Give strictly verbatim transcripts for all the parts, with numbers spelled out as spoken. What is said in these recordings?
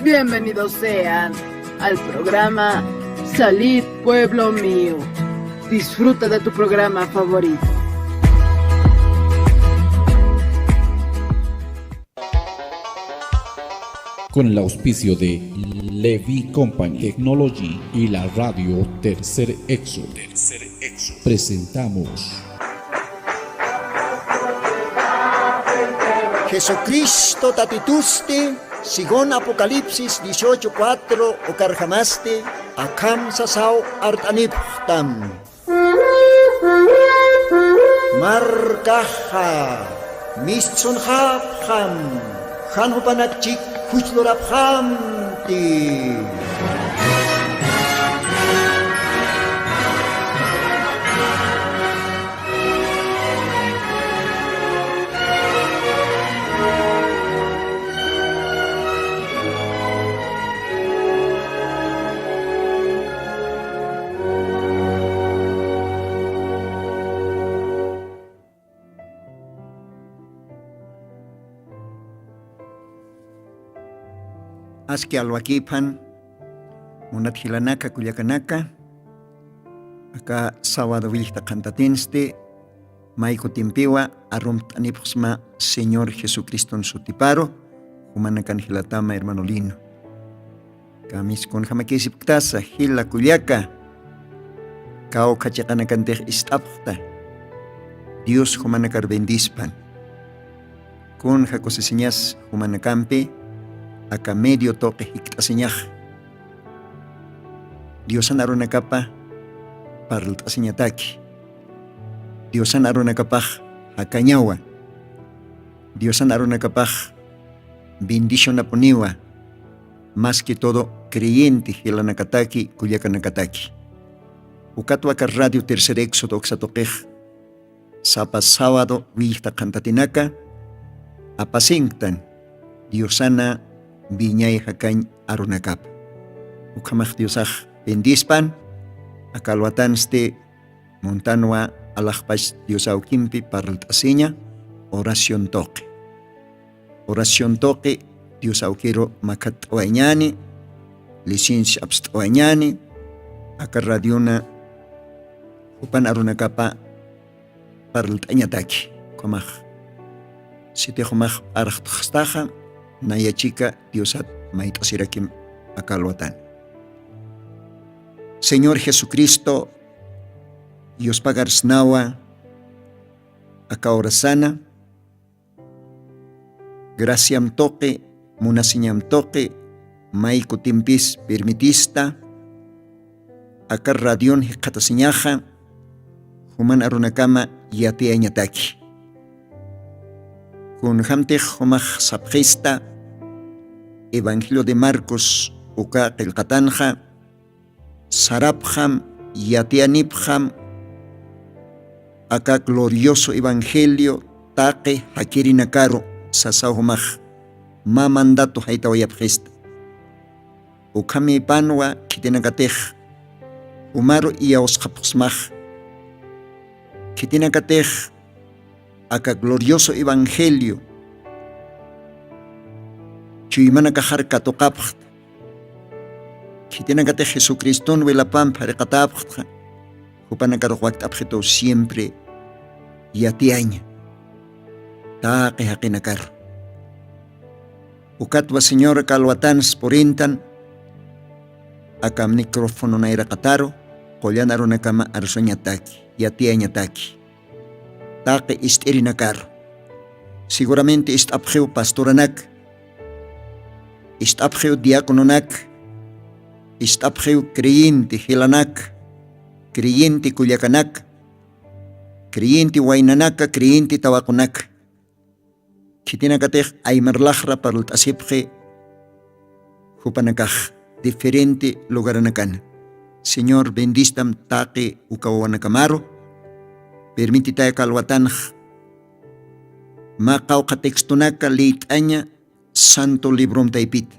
Bienvenidos sean al programa Salid, pueblo mío. Disfruta de tu programa favorito. Con el auspicio de Levi Company Technology y la radio Tercer Éxodo, presentamos Jesucristo Tatitusti, según Apocalipsis dieciocho cuatro, ukarjamasti akham sasaw art'anipxtam. Markaxa mistsunxapxam, jan jupanakchik juchlurapxamti. Aski alwakïphan, munat jilanaka, kullakanaka, aka sábado willjta qhantatinsti, may kutimpiwa arumt'anipxsma Señor Jesucriston sutiparu, jumanakan jilatama hermano Lino. Kamis kunjamakisipktasa, jila kullaka, kawkha chiqanakantix ist'apxta, Dios jumanakar bendispan. Kunja kusisiñas jumanakampi aka medio tuqi jikt'asiñax. Diosan arunakapa parlt'asiñataki. Diosan arunakapax jakañawa. Diosan arunakapax bendicionapuniwa. Más que todo creyente jilanakataki, kullakanakataki. Ukatwa aka Radio Tercer Éxodo uksa tuqix sapa sábado willjta qhantatinaka apasinktan Diosana wiñay jakañ arunakapa. Ukhamax Diosax bendispan, aka alwatansti muntanwa alaxpach Dios awkimpi parlt'asiña oración tuqi. Oración tuqi Dios awkiru makhatt'awayañäni, licencia apst'awayañäni, aka radiona jupan arunakapa parlt'añataki, ukhamax. Sitix jumax p'arxtxstaxa, naya chika Diosat mayt'asirakim aka alwatan. Señor Jesucristo, yuspagarsnawa aka urasana, graciam tuqi, munasiñam tuqi, may kutimpis permitista, aka radion jikxatasiñaxa, juman arunakama yatiyañataki. Kunjamtix jumax sapxista, Evangelio de Marcos uka qillqatanxa, sarapxam, yatiyanipxam, aka glorioso evangelio taqi jakirinakaru sasaw jumax, mä mandato jaytawayapxista. Ukhamïpanwa khitinakatix, jumaru iyawsxapxsmax. Khitinakatix, aka glorioso evangelio chuymanakaxar katuqapxta. Khitinakatix Jesucriston wilapamp jariqatäpxtxa, jupanakarux wakt'apxitu siempre yatiyaña, taqi jaqinakar. Ukatwa Señor aka alwatans purintan, aka micrófono nayraqataru, qullan arunakama arsuñataki, yatiyañataki. Taqi ist'irinakaru. Seguramente ist'apxiw pastoranak, ist'apxiw diacononak, ist'apxiw creyente jilanak, creyente kullakanak, creyente waynanaka, creyente tawaqunaka. Khitinakatix aymar laxra parlt'asipxi jupanakax diferente lugaranakana. Señor, bendistam taqi uka wawanakamaru. Permititay aka alwatanx mä qawqha textonaka liyt'aña Santo Librom taypita.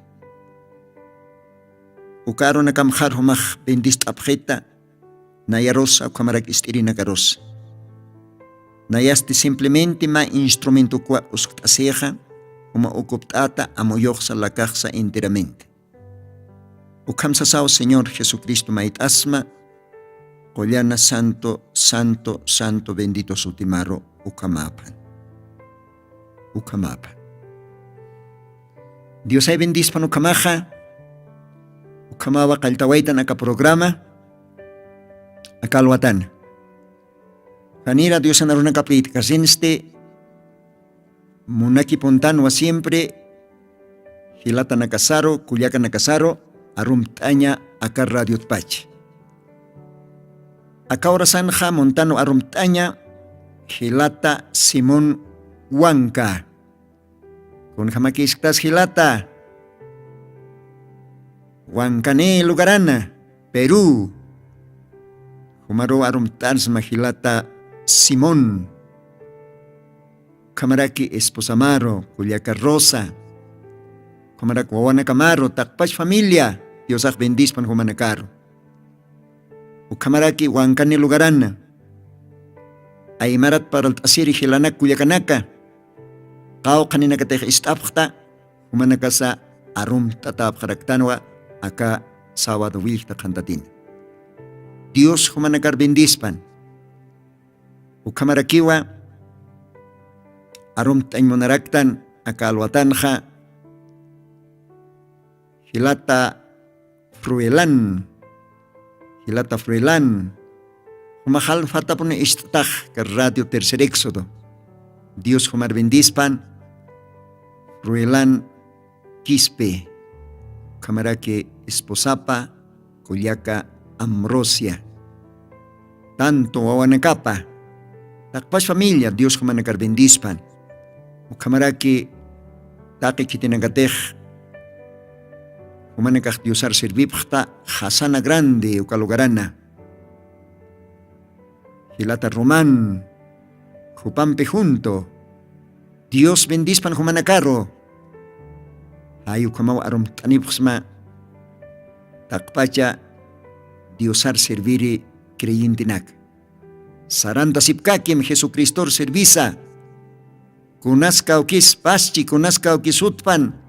Uka arunakamxar jumax bendist'apxita, nayarusa, ukhamarak ist'irinakarus. Nayasti simplemente mä instrumentokwa uskt'asixa, juma ukupt'ata amuyuxsa lakaxsa enteramente. Ukham sasaw Señor Jesucristo mayt'asma, qullana santo, santo, santo bendito sutimaru. Ukhamaphan. Ukhamaphan. Diosay bendispan ukhamaxa. Ukhamawa qalltawaytan aka programa. Aka alwatan. Janira Diosan arunakapïtkasinsti. Munakipuntanwa siempre jilatanakasaru kullakanakasaru arumt'aña aka radiotpach. Aka horasanxa muntanwa arumt'aña jilata Simón Wanka. Kunjamakisktas jilata? Wankani lugarana, Perú. Jumaruw arumt'ansma jilata Simón. Ukhamaraki esposamaru kullaka Rosa. Ukhamaraki wawanakamaru taqpach familia. Diosax bendispan jumanakaru. Ukhamaraki wankani lugarana. Aymarat paralt'asiri jilanak kullakanaka. Qawqhaninakatix ist'apxta jumanakasa arumt'atäpxaraktanwa aka sawadu willkta qhantatina. Dios jumanakar bendispan. Ukhamarakiwa arumt'añ munaraktan aka alwatanxa jilata Fruelan. Jilata Fruelan. Juma jalfatapuni ist'tax ka radio tercer éxodo. Dios jumar bendispan. Fruelan Quispe. Ukhamaraki esposapa kullaka Ambrosia. Tanto wawanakapa taqpach familia Dios jumanakar bendispan. Ukhamaraki taqi khitinakatix jumanakax Diosar servipxta jasana grande uka lugarana. Jilata Román jupampi junto. Dios bendispan jumanakaru. Jay ukhamaw arumt'anipxsma taqpacha Diosar serviri creyentenaka. Sarantasipkakim Jesucristor servisa. Kunas kawkis paschi kunas kawkis utpan.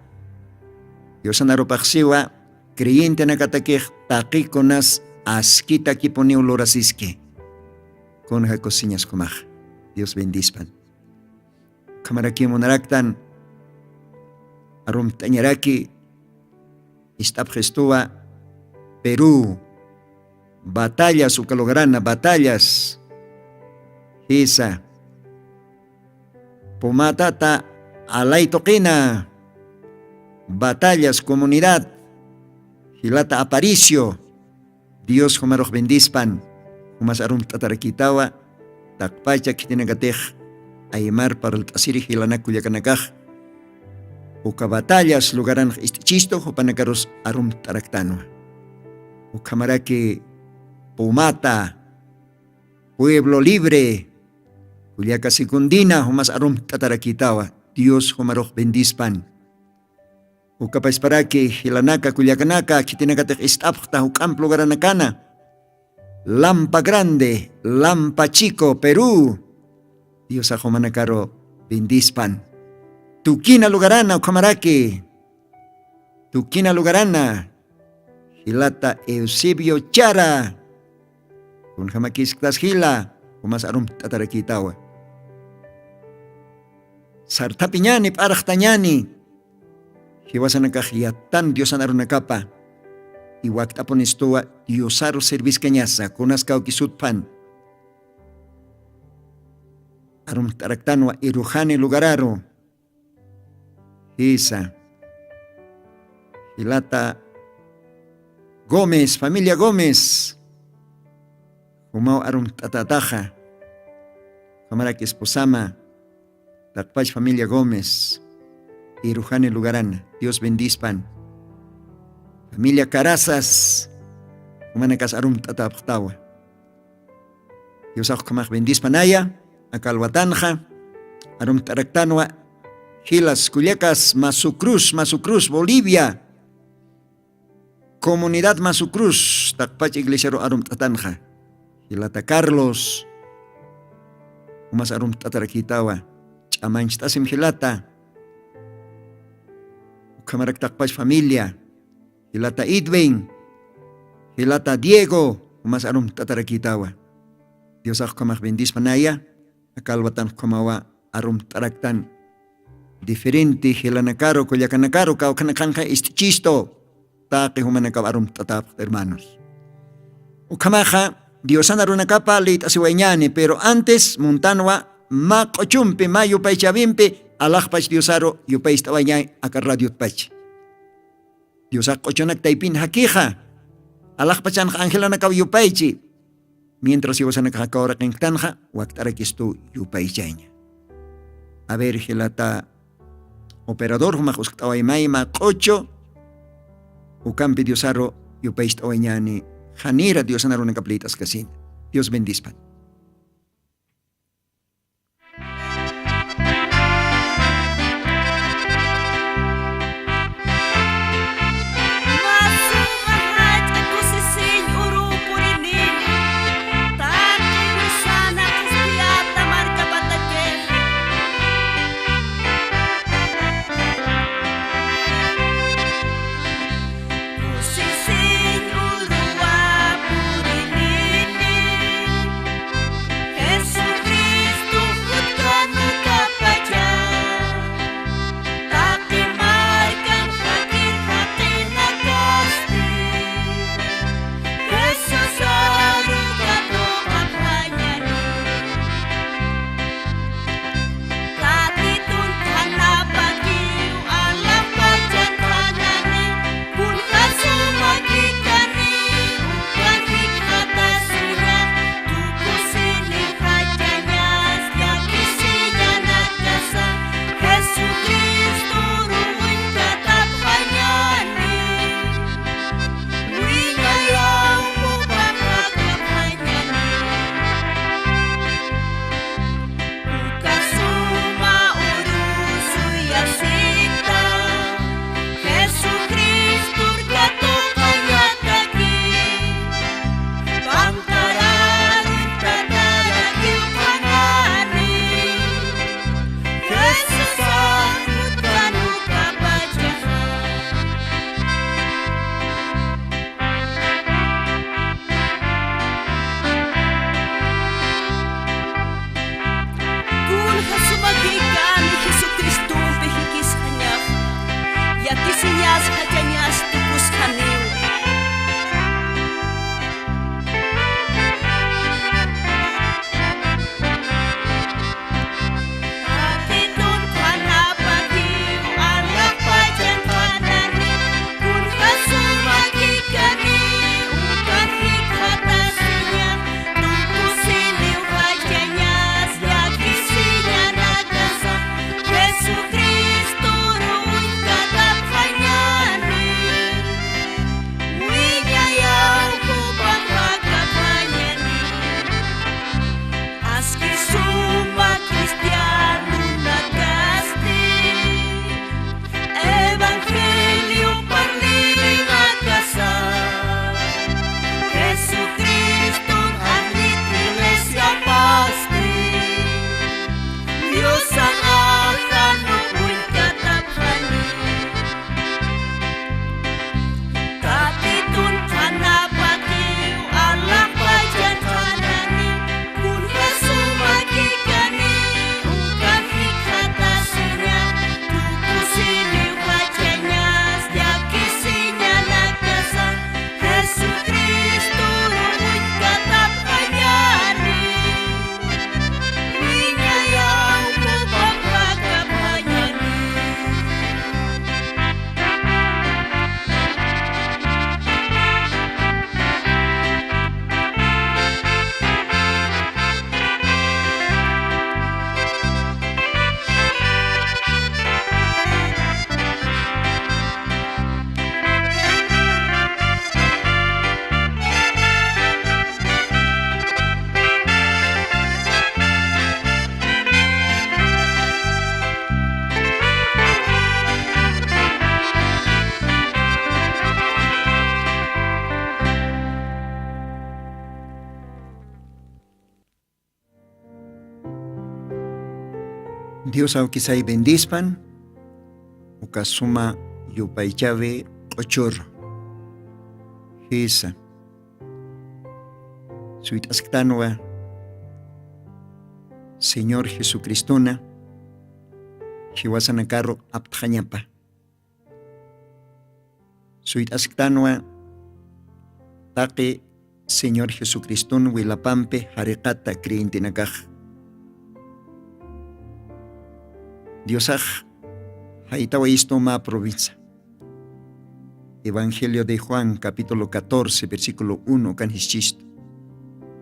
Diosan arupaxsiwa creyentenakatakix taqikunas askitakipuniw lurasiski. Kunja kusiñas jumax. Dios bendispan. Ukhamaraki munaraktan arumt'añaraki ist'apxistuwa Perú. Batallas uka lugarana batallas. Jisa pumatata alay tuqina. Batallas comunidad jilata Aparicio. Dios jumarux bendispan. Jumas arumt'atarakitawa taqpacha khitinakatix aymar parlt'asiri jilanak kullakanakax uka batallas lugaranx ist'ichistu jupanakarus arumt'araktanwa. Ukhamaraki pumata pueblo libre kullaka segundina jumas arumt'atarakitawa. Dios jumarux bendispan. Ukapasparaki jilanaka kullakanaka khitinakatix ist'apxta juk'amp lugaranakana. Lampa grande lampa chico perú. Diosax jumanakaru bendispan. Tukina lugarana ukhamaraki tukina lugarana jilata eusebio chara. Kunjamakisktas jila jumas arumt'atarakitawa. Sarthapiñani p'arxtañani jiwasanakax yattan diosan arunakapa. Iwakt'apunistuwa diosaru serviskañasa kunaskawkisutpan. Arumt'araktanwa irujani lugararu. Jisa jilata gómez familia gómez. Jumaw arumt'atataxa jamarak esposama taqpach familia gómez irujani lugarana dios bendispan. Familia carasas jumanakas arumt'atapxtawa. Diosax ukhamax bendispanaya. Akalwatanxa arumt'araktanwa jilas kullakas masucruz masucruz bolivia. Comunidad masucruz taqpach iglesiaru arumt'atanxa jilata carlos. Umas arumt'atarakitawa ch'amancht'asim jilata. Ukhamarak taqpach familia jilata Edwin, jilata Diego, umas arumt'atarakïtawa. Diosax ukhamax bendispanaya. Akalwatan ukhamawa arumt'araktan diferente jilanakaru kullakanakaru kawkhanakhanxa ist'ichistu. Taqi jumanakaw arumt'atapxta hermanos. Ukhamaxa diosana runakapa lït'asiwayñani pero antes muntanwa mä q'uchumpi mä yupaychawimpi alaxpach diosaru yupaycht'awañay aka radiotpach. Diosax q'uchunak taypin jakixa alaxpachanxa angelanakaw yupaychi. Mientras iwasanakaxa kawraqinjtanxa wakt'arakistu yupaychaña. A ver jilata operador jumax uskt'awaymayma q'uchu ukampi diosaru yupaycht'awañani. Janira diosana runakap lït'askasina. Dios bendispan. Kusisiñ uruwa purinini, Jesucristo jutkanukapacha, taqi markan jakir jaqinakasti, Jesús aruka tuqapxañani. Tatitun qhanapakiw alaxpachan qhanani, kunjasumakikani, ukan jikxatasiña, tukusiniw jachañas, llakisiñanakasa, Jesucristoru uñkatapxañani. Wiñayaw jupax jakapxañani. Uka suma urusuyasita, Jesucristor katuqañataki, panqararun tatarakiw qhanani, Jesusax jutkanukapachaxa. Kunja sumakïkani Jesucristompi jikisxañaxa, llakisiñas jachañas tukusxaniwa. Tatitun qhanapakiw alaxpachan qhanani, kunja sumakïkani, ukan jikxatasiña, tukusiniw jachañas, llakisiñanakasa, Jesucristoru uñkatapxañani. Wiñayaw jupax jakapxañani. Aski suma cristianonakasti evangelio parlïrinakasa, Jesucriston ajllit iglesiapasti, Diosan ajanup uñkatapxani. Tatitun qhanapakiw alaxpachan qhanani, kunja sumakïkani, ukan jikxatasiña, tukusiniw jachañas, llakisiñanakasa, Jesucristoru uñkatapxañani. Wiñayaw jupax jakapxañani. Dios awkisay bendispan, uka suma yupaychawi q'uchur. Jisa. Suyt'asktanwa Señor Jesucristona jiwasanakaru aptxañapa. Suyt'asktanwa taqi Señor Jesucriston wilapampi jariqata creyentenakax. Diosax jaytawa istu mä promesa. Evangelio de Juan, capítulo catorce, versículo uno, ukan jischistu.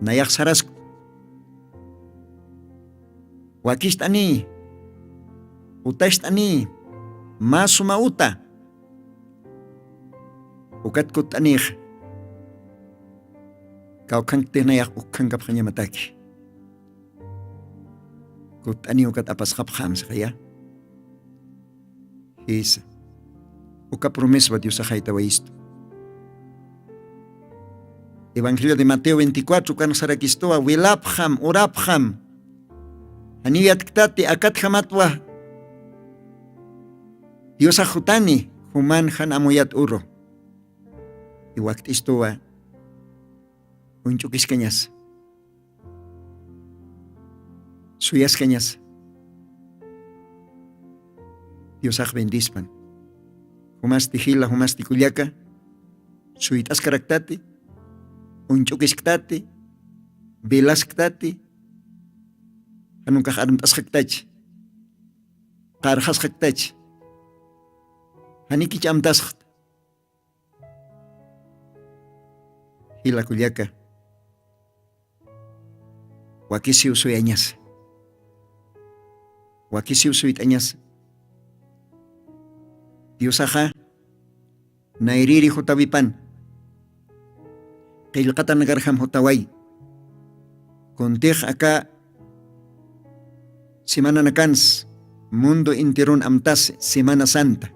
Nayax sarasku. Wakist'ani, utast'ani, mä suma uta. Ukat kutt'anix. Kawkhanktix nayax ukkhankapxañamataki. Kutt'ani ukat apasxapxam sixaya. Jisa. Uka promeswa Diosax jaytawayistu. Evangelio de Mateo veinticuatro ukan sarakistuwa, wilapxam, urapxam. Janiw yatktati, akatjamatwa Diosax jutani, juman jan amuyat uru. Iwakt'istuwa, uñch'ukiskañasa. Suyaskañasa. Diosax bendispan. Jumasti jila, jumasti kullaka, suyt'askaraktati, uñch'ukisktati, velasktati, janunkax armt'asxaktachi, qarxasxaktachi, janikich amtasxta. Jila kullaka, wakisiw suyañasa. Wakisiw suyt'añasa. Diosaxa nayrïri jutawipan. Qillqatanakarjam jutaway. Kuntix aka semananakansa mundo enteron amtasi Semana Santa.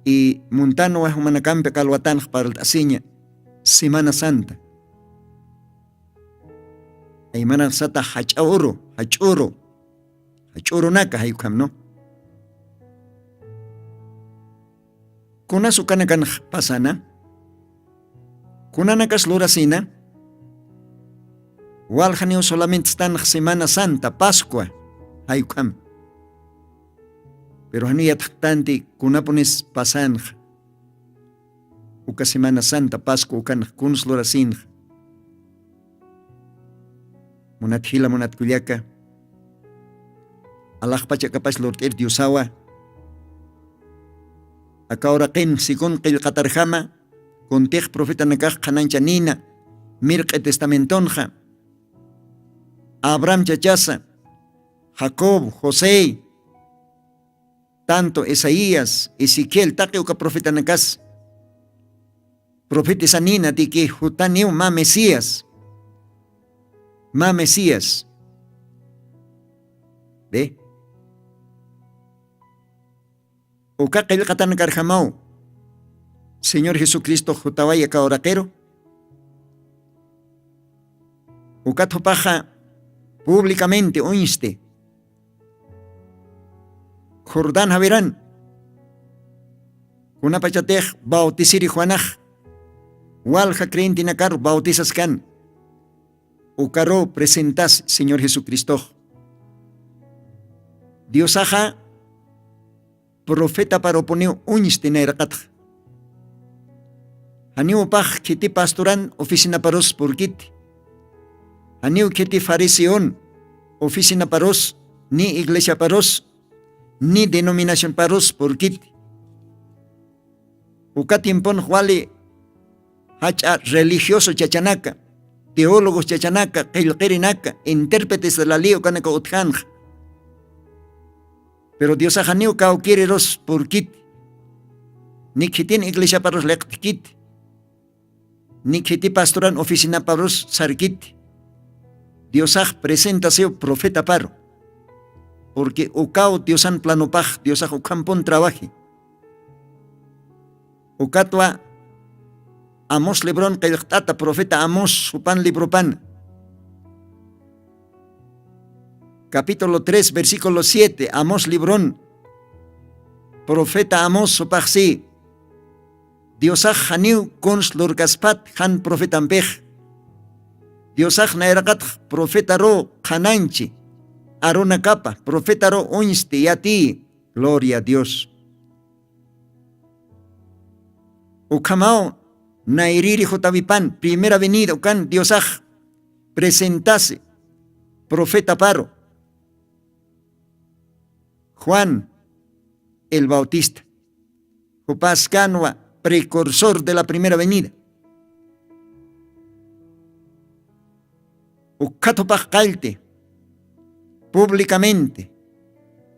Y muntanwa jumanakampi aka alwatanx parlt'asiña Semana Santa. Aymanax sata jach'a uru, jach'uru, jach'urunaka jay ukham, ¿no? Kunas ukanakanx pasana, kunanakas lurasina, waljaniw solamente estanx Semana Santa, Pascua, jay ukham. Pero janiw yatxtanti kunapunis pasanxa. Uka Semana Santa, Pascua ukanx kuns lurasinxa. Munat jila, munat kullaka, alaxpach akapacha lurt'ir Diosawa. Aka uraqin según qillqatarjama, kuntix profetanakax qhanañchanïna, mirq'i testamentonxa, Abraham chachasa, Jacob, José, tanto Isaías, Ezequiel, taqi uka profetanakas profetisanïna de que jutaniw mä Mesías, mä Mesías. ¿Ve? Uka qillqatanakarjamaw Señor Jesucristo jutaway aka uraqiru. Ukat jupaxa públicamente uñsti Jordán jawiran, kunapachatix bautisiri Juanax walja creyentenakaru bautisaskan, ukaru presentas Señor Jesucristox. Diosaxa profetaparupuniw uñsti nayraqatxa. Janiw jupax khiti pastoran oficinaparus purkiti. Janiw khiti fariseon oficinaparus, ni iglesiaparus, ni denominacionparus purkiti. Uka tiemponx wali jach'a religioso chachanaka, teólogos chachanaka, qillqirinaka, intérpretes de la ley ukanaka utjanxa. Pero Diosax janiw kawkirirus purkiti, ni khitin iglesiaparus liqt'kiti, ni khiti pastoran oficinaparus sarkiti. Diosax presentasiw profetaparu. Porque ukaw Diosan planopax, Diosax ukhampun trabaji. Ukatwa Amós libron qillqt'ata, profeta Amós jupan libropan. Capítulo tres, versículo siete, Amós libron. Profeta Amós jupaxsi Diosax janiw kuns lurkaspat jan profetampix. Diosax nayraqatx profetaru qhananchi, arunakapa profetaru uñsti yatiyi. Gloria a Dios. Ukhamaw nayriri jutawipan primera venida ukan diosax presentasi profetaparu, Juan el Bautista. Jupaskanwa precursor de la primera venida. Ukhat jupax qallti públicamente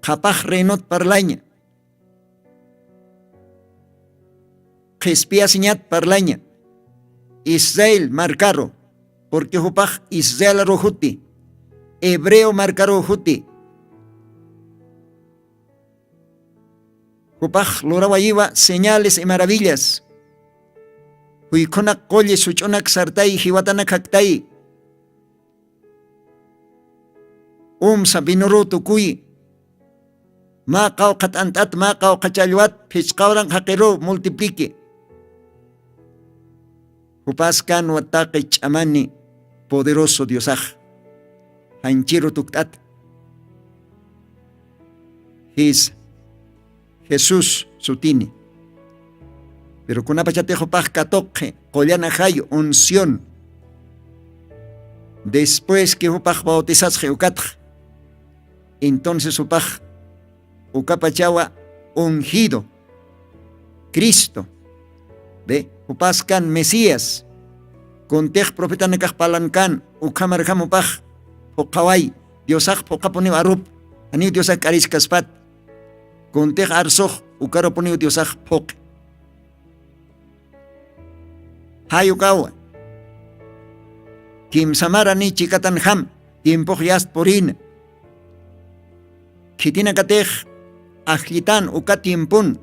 qhapax reinot parlaña, qhispiyasiñat parlaña israel markaru, purqui jupax israel ruxuti hebreo markaruxuti. Jupax lurawayiwa señales y maravillas. Juykhunak qulli such'unak sartay jiwatanak jaktay, umsa vinuru tukuy, mä qawqha t'ant'at mä qawqha challwat phichqawran jaqiru multiplique. Jupaskanwa taqi ch'amani poderoso diosax, janchiru tukt'ata. Jisa, jesús sutini. Pero kunapachatix jupax katuqxi qullana jayu unción, después que jupax bautisasxi ukatxa, entonces jupax ukapachawa ungido, cristo. Be, jupaskan mesías. Kuntix profetanakax palankan ukhamarjam jupax phuqhaway, diosax phuqhapuniw arup, janiw diosax k'ariskaspat. Kuntix arsux ukarupuniw diosax phuqi. Jay ukawa kimsamara ni chikatan jam tiempux yast purina. Khitinakatix ajllitan uka tiempun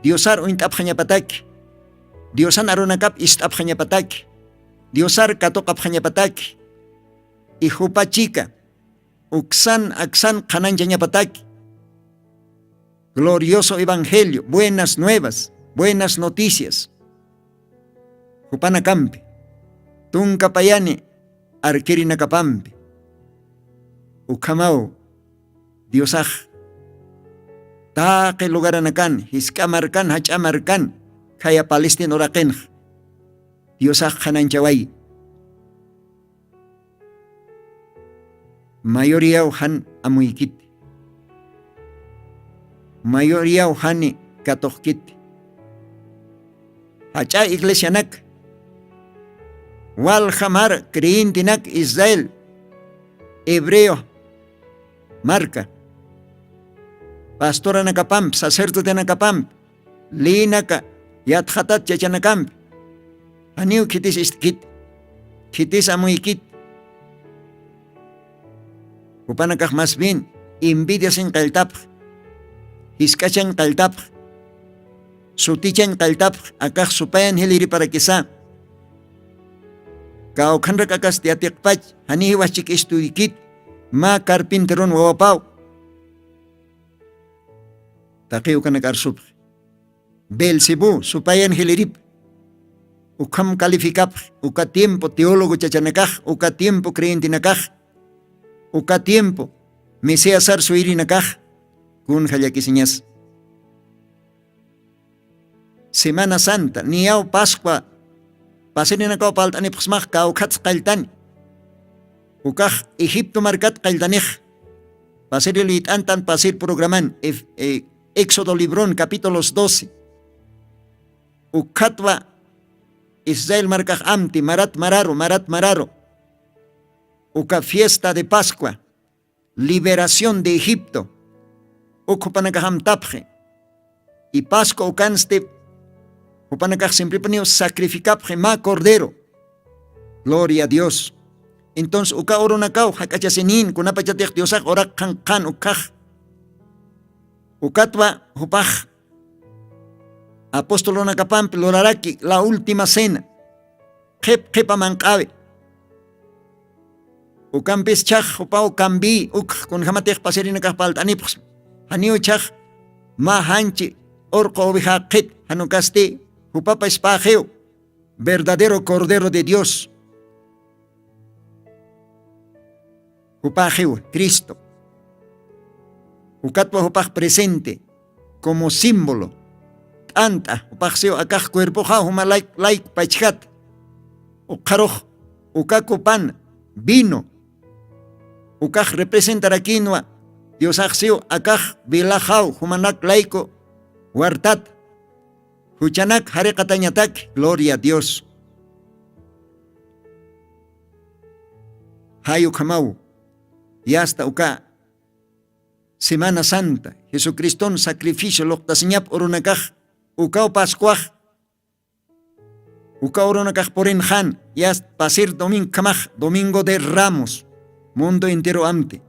diosar uñt'apxañapataki, diosan arunakap ist'apxañapataki, diosar katuqapxañapataki, y jupa chika uksan aksan qhananchañapataki. Glorioso evangelio, buenas nuevas, buenas noticias. Jupanakampi tunka payani arkirinakapampi. Ukhamaw diosax taqi lugaranakan jisk'amarkan jach'amarkan khaya palestina uraqinx diosax qhananchawayi. Mayoriyaw jan amuykiti. Mayoriyaw jani katuxkiti. Jach'a iglesianak walja mar creyentinak israel hebreo marka pastoranakapampi sacerdotenakapampi lïnaka yatxatat chachanakampi janiw khitis istkit khitis amuykit. Jupanakax mas bien envidiasin qalltapx jisk'achan qalltapx sutichan qalltapx akax supayan jiliriparakisa. Kawkhanrak akasti yatiqpach janiw jiwaschik istuykit mä carpinterun wawapaw. Taqiw kanak arsupxi beelzebú supayan jilirip. Ukham calificapxi uka tiempo teólogo chachanakax uka tiempo creyentenakax uka tiempo mesiasar suyrinakax. Kunja llakisiñas semana santa niyaw pascua pasirinakaw palt'anipxsmax kawkhats qalltani. Ukax egipto markat qalltanix pasiri lït'antan pasir programan éxodo libron capítulos doce. Ukhatwa israel markax amti marat mararu marat mararu uka fiesta de pascua liberación de egipto. Uk jupanakax amtapxi y pascua ukansti jupanakax simpripuniw sacrificapxi mä cordero. Gloria a dios. Entonces uka urunakaw jak'achasinïn kunapachatix diosax uraqxan qhan ukhax ukatwa jupax apostolunakapampi luraraki la última cena qhip qhipa manq'awi. Ukampis chhax jupaw cambiy ukx kunjamatix pasirinakax palt'anipxsma janiw chhax mä janchi urqu oveja qhit janukasti jupapa ispäxiw, verdadero cordero de Dios. Jupaxiw cristo. Ukatwa jupax presente como símbolo t'ant'a jupaxsiw akax cuerpoxaw juma layk layk pachjat. Ukxarux uka copan vino ukax representarakinwa. Diosaxsiw akax velaxaw jumanak layku wartat juchanak jariqatañataki gloria a dios. Jay ukhamaw yasta uka semana santa jesucriston sacrificio luqtasiñap urunakax ukaw pascuax uka urunakax purinxan yasta pasir domingokhamax domingo de ramos mundo entero amti.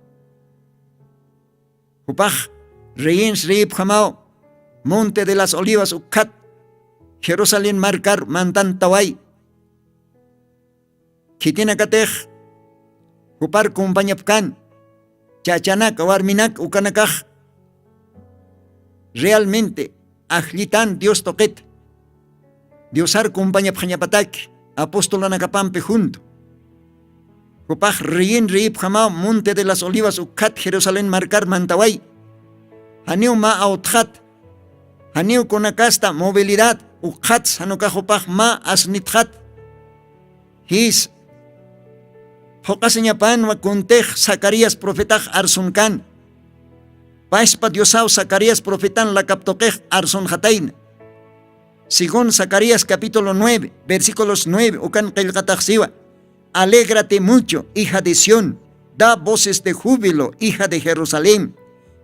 Jupax reyins reyipxamaw monte de las olivas ukkhat jerusalén markar mantantaway. Khitinakatix jupar compañapkan chachanak warminak ukanakax realmente ajllitan dios tuqit diosar compañapxañapataki apostolanakapampi juntu. Jupax reyin reyipxamaw monte de las olivas ukkhat jerusalén markar mantaway. Janiw mä awtxat janiw kunakasta movilidad ukkhatsa janukax jupax mä asnitxat. Jis phuq'asiñapanwa kuntix zacarías profetax arsunkan. Paspa diosaw zacarías profetan lakaptuqix arsunxatayna. Según zacarías capítulo nueve versículos nueve ukan qillqataxsiwa. Alégrate mucho hija de sión, da voces de júbilo hija de jerusalén.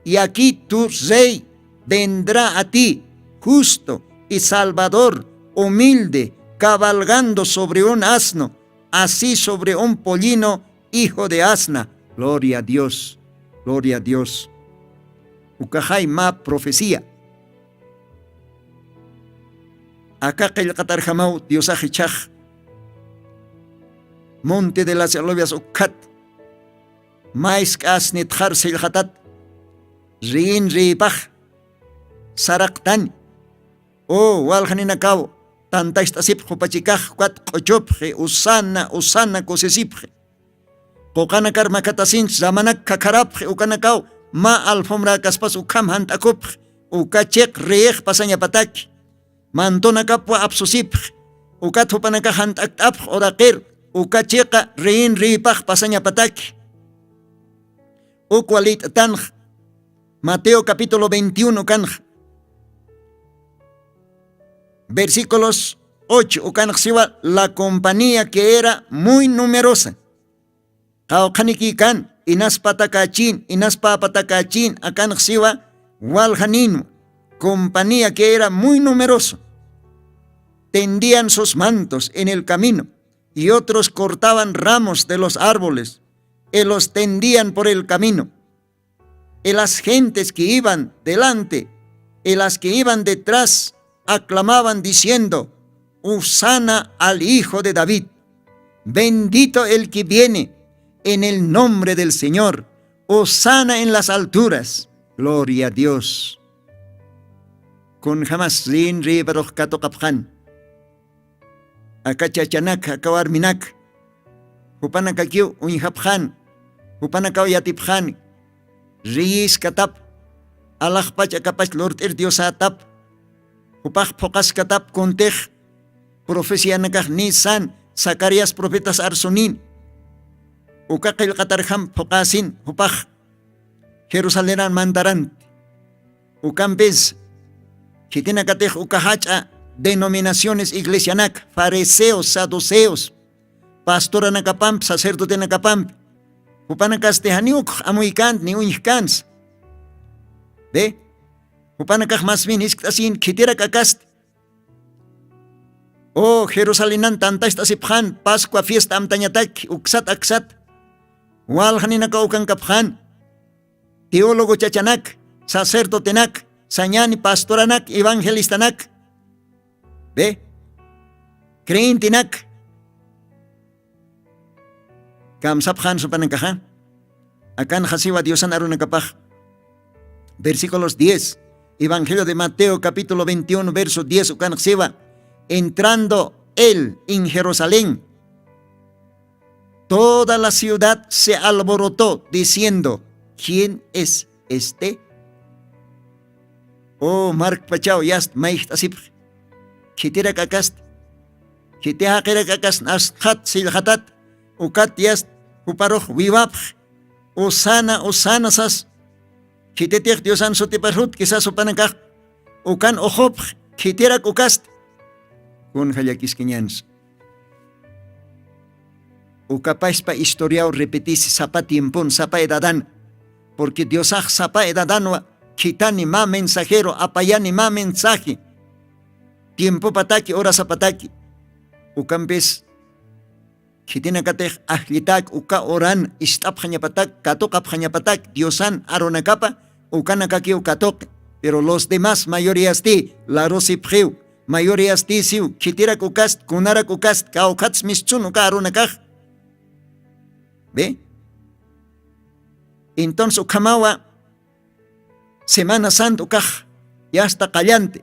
Y aquí tu rey vendrá a ti, justo y salvador, humilde, cabalgando sobre un asno, así sobre un pollino hijo de asna. Gloria a dios. Gloria a dios. Ukaxay mä profecía. Aka qillqatarjamaw diosax ichhax monte de las alovias ukkhat maysk'as nitxar sillxatat riyin riyipax saraqtani. U walxaninakaw tantacht'asipxupachikax ukat q'uchupxi usana usana kusisipxi. Quqanakar makhatasinch ramanak khakharapxi ukanakaw mä alfombrakaspas ukham jant'akupxi uka chiq riyix pasañapataki. Mantonakapwa apsusipxi ukat jupanakax jant'akt'apxi uraqir uka chiqa riyin riyipax pasañapataki. Ukwa lït'tanxa mateo capítulo veintiuno kanxa versículos ocho ukanxsiwa la compañía que era muy numerosa. Qawqhanikïkan inaspatakachin inaspäpatakachin akanxsiwa waljaninwa compañía que era muy numeroso. Tendían sus mantos en el camino y otros cortaban ramos de los árboles y los tendían por el camino. Y las gentes que iban delante y las que iban detrás aclamaban diciendo: Hosana al Hijo de David. Bendito el que viene en el nombre del Señor. Hosana en las alturas. Gloria a Dios. Kunjamas rin riparux katuqapxan. Aka chachanak aka warminak jupanakakiw uñjapxan. Jupanakaw yatipxan riyiskatap alaxpach akapach lurt'ir diosätap. Jupax phuqaskatap kuntix profecianakax nisan zacarías profetas arsunin. Uka qillqatarjam phuqäsin jupax jerusalenan mantaranti. Ukampis khitinakatix uka jach'a denominaciones iglesianak fariseos saduceos pastoranakapampi sacerdotenakapampi jupanakasti janiw ukx amuykant ni uñjkans. Be jupanakax masmin jiskt'asin khitirak akasti. O jerusalenan tantacht'asipxan pascua fiesta amtañataki uksat aksat waljaninakaw ukankapxan. Teólogo chachanak sacerdotenak sañani pastoranak evangelistanak be creyentinak kamsapxan supanakaxa. Akanxa siwa diosan arunakapax versículos diez. Evangelio de Mateo capítulo veintiuno verso diez ukanxsiwa. Entrando él en Jerusalén, toda la ciudad se alborotó diciendo: ¿Quién es este? O markpachaw yast mayjt'asipx. Khitirak akast, khiti jaqirak akas nastxat sillxatat, ukat yast juparux wiwapx. Usana usana sas. Khititix diosan sutiparxut kisas jupanakax ukan uxupx. Khitirak ukast. Kunja llakiskañans. Ukapaspa historiaw repetisi sapa tiempon sapa edadan. Purqui diosax sapa edadanwa khitani mä mensajero apayani mä mensaje. Tiempopataki horasapataki. Ukampis khitinakatix ajllitak uka horan ist'apxañapatak katuqapxañapatak diosan arunakapa ukanakakiw katuqi. Pero los demás mayoriasti larusipxiw. Mayoriastisiw khitirak ukast kunarak ukast kawkhatsi mistsun uka arunakax. Be. Entonces ukhamawa semana santa ukax yasta qallanti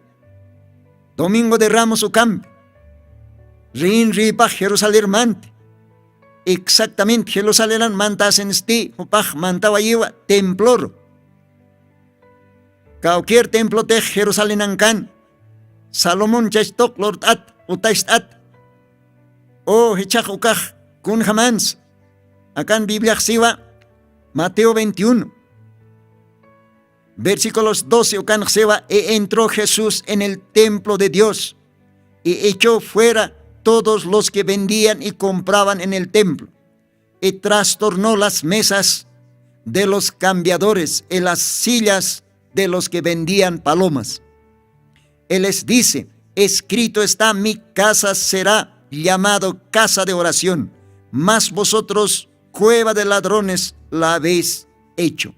domingo de ramos ukampi riin riipax jerusalermanti. Exactamente jerusaleran mantasinsti jupax mantawayiwa temploru. Kawkir templotix jerusalenankan salomón chachtuq lurt'at utacht'at. O jichhax ukax kunjamansa akan bibliax siwa. Mateo veintiuno versículos doce ukanx siwa y entró jesús en el templo de dios y echó fuera todos los que vendían y compraban en el templo y trastornó las mesas de los cambiadores y las sillas de los que vendían palomas. Él les dice: escrito está, mi casa será llamado casa de oración, mas vosotros cueva de ladrones la habéis hecho.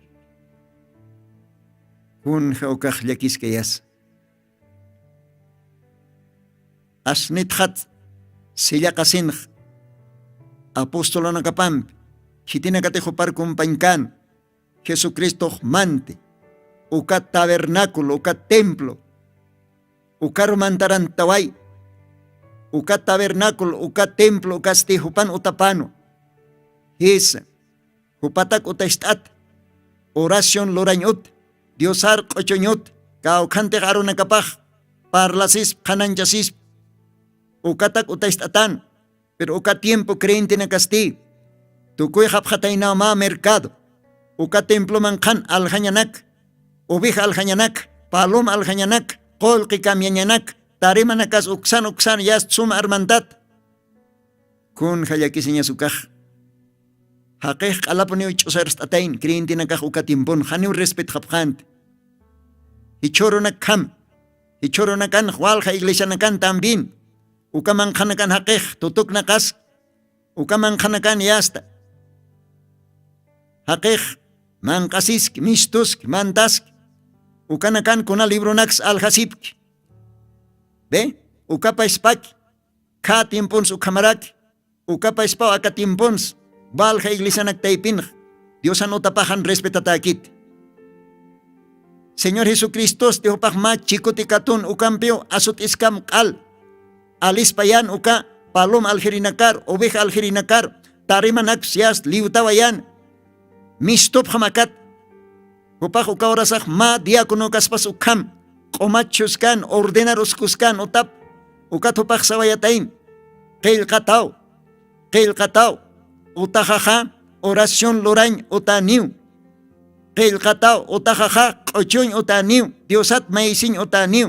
Kunja ukax llakiskayas. Asnitxat sillaqasinx apostolonakapampi khitinakatix jupar kumpañkan jesucristox manti uka tabernáculo uka templo ukaru mantarantaway. Uka tabernáculo uka templo ukasti jupan utapanwa. Jisa jupatak utacht'at oración lurañ ut diosar q'uchuñ ut kawkhantix arunakapax parlasisp qhanañchasisp. Ukatak utacht'atan. Pero uka tiempo creyentenakasti tukuyxapxataynaw mä mercado uka temploman qhan aljañanak oveja aljañanak paloma aljañanak qullqi camyañanak tarimanakas uksan uksan yast suma armantat. Kunja llakisiñas ukax jaqix q'alapuniw ch'usarst'atayn creyentenakax uka tiempon janiw respetxapxanti. Jichhürunak kham jichhürunakanx walja iglesianakan también uka manqhanakan jaqix tutuknaqaski uka manqhanakan yasta jaqix manq'asiski mistuski mantaski ukanakan kuna libronaks aljasipki. Be ukapachpaki khä tiemponsi ukhamaraki ukapachpaw aka tiemponsi valja iglesianak taypinxa diosan utapaxan respetatäkiti. Señor jesucristosti jupax mä chikuti katun ukampiw asut'iskam q'al alispayan uka paloma aljirinakar oveja aljirinakar tarimanakpis yast liwtawayan mistupxam akat. Jupax uka horasax mä diaconokaspas ukham q'umachuskan ordenar uskuskan utap ukat jupax sawayatayn qillqataw qillqataw utaxaxa oración lurañ utäniw qillqataw utaxaxa q'uchuñ utäniw diosat maysiñ utäniw.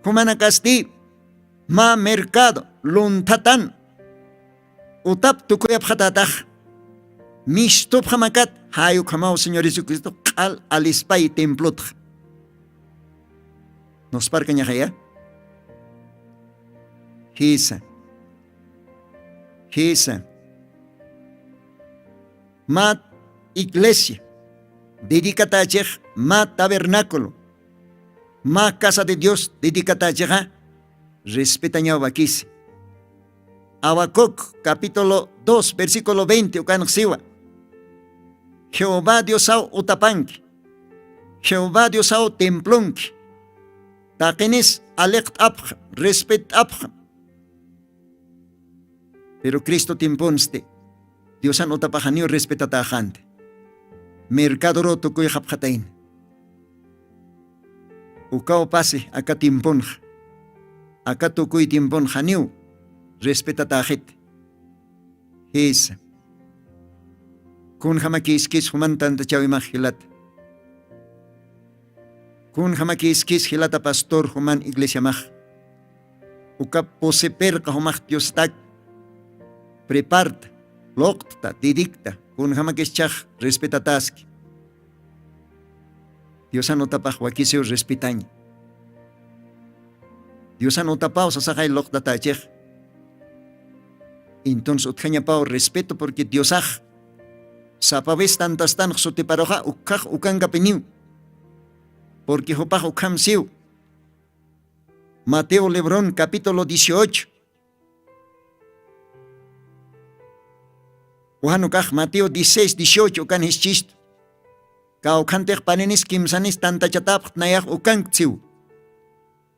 Jumanakasti mä mercado lunthatan utap tukuyapxatätax mistupxamakat jay ukhamaw señor jesucristo q'al alispay templotxa. Nusparkañaxaya jisa jisa mä iglesia dedicatachix mä tabernáculo mä casa de dios dedicatachixa respetañaw wakisi. Habacuc capítulo dos versículo veinte ukanxsiwa jehová diosaw utapanki Jehová diosaw templonki. Taqinis aliqt'apxam, respett'apxam. Pero cristo timpunsti diosan utapaxaniw respetatäxanti. Mercadoru tukuyxapxatayna. Ukaw pasi aka timpunxa. Aka tukuy timpunxaniw respetatäxit. Jisa. Kunjamakïskis juman tantachawimax jilata? Kunjamakïskis jilata pastor juman iglesiamax? Uka pusi pirqa jumax diostak preparta, luqta, didikta. Kunjamakischax respetatäski? Diosan utapax wakisiw respetaña. Diosan utapaw sasaxay luqtatächix. Intuns utjañapaw respeto purqui diosax sapavis tantastanx sutiparuxa ukhax ukankapiniw. Purqui jupax ukham siw. Mateo libron capítulo dieciocho ujan ukax mateo dieciséis dieciocho ukan jischistu. Kawkhantix paninis kimsanis tantachatapxt nayax ukanktsiw.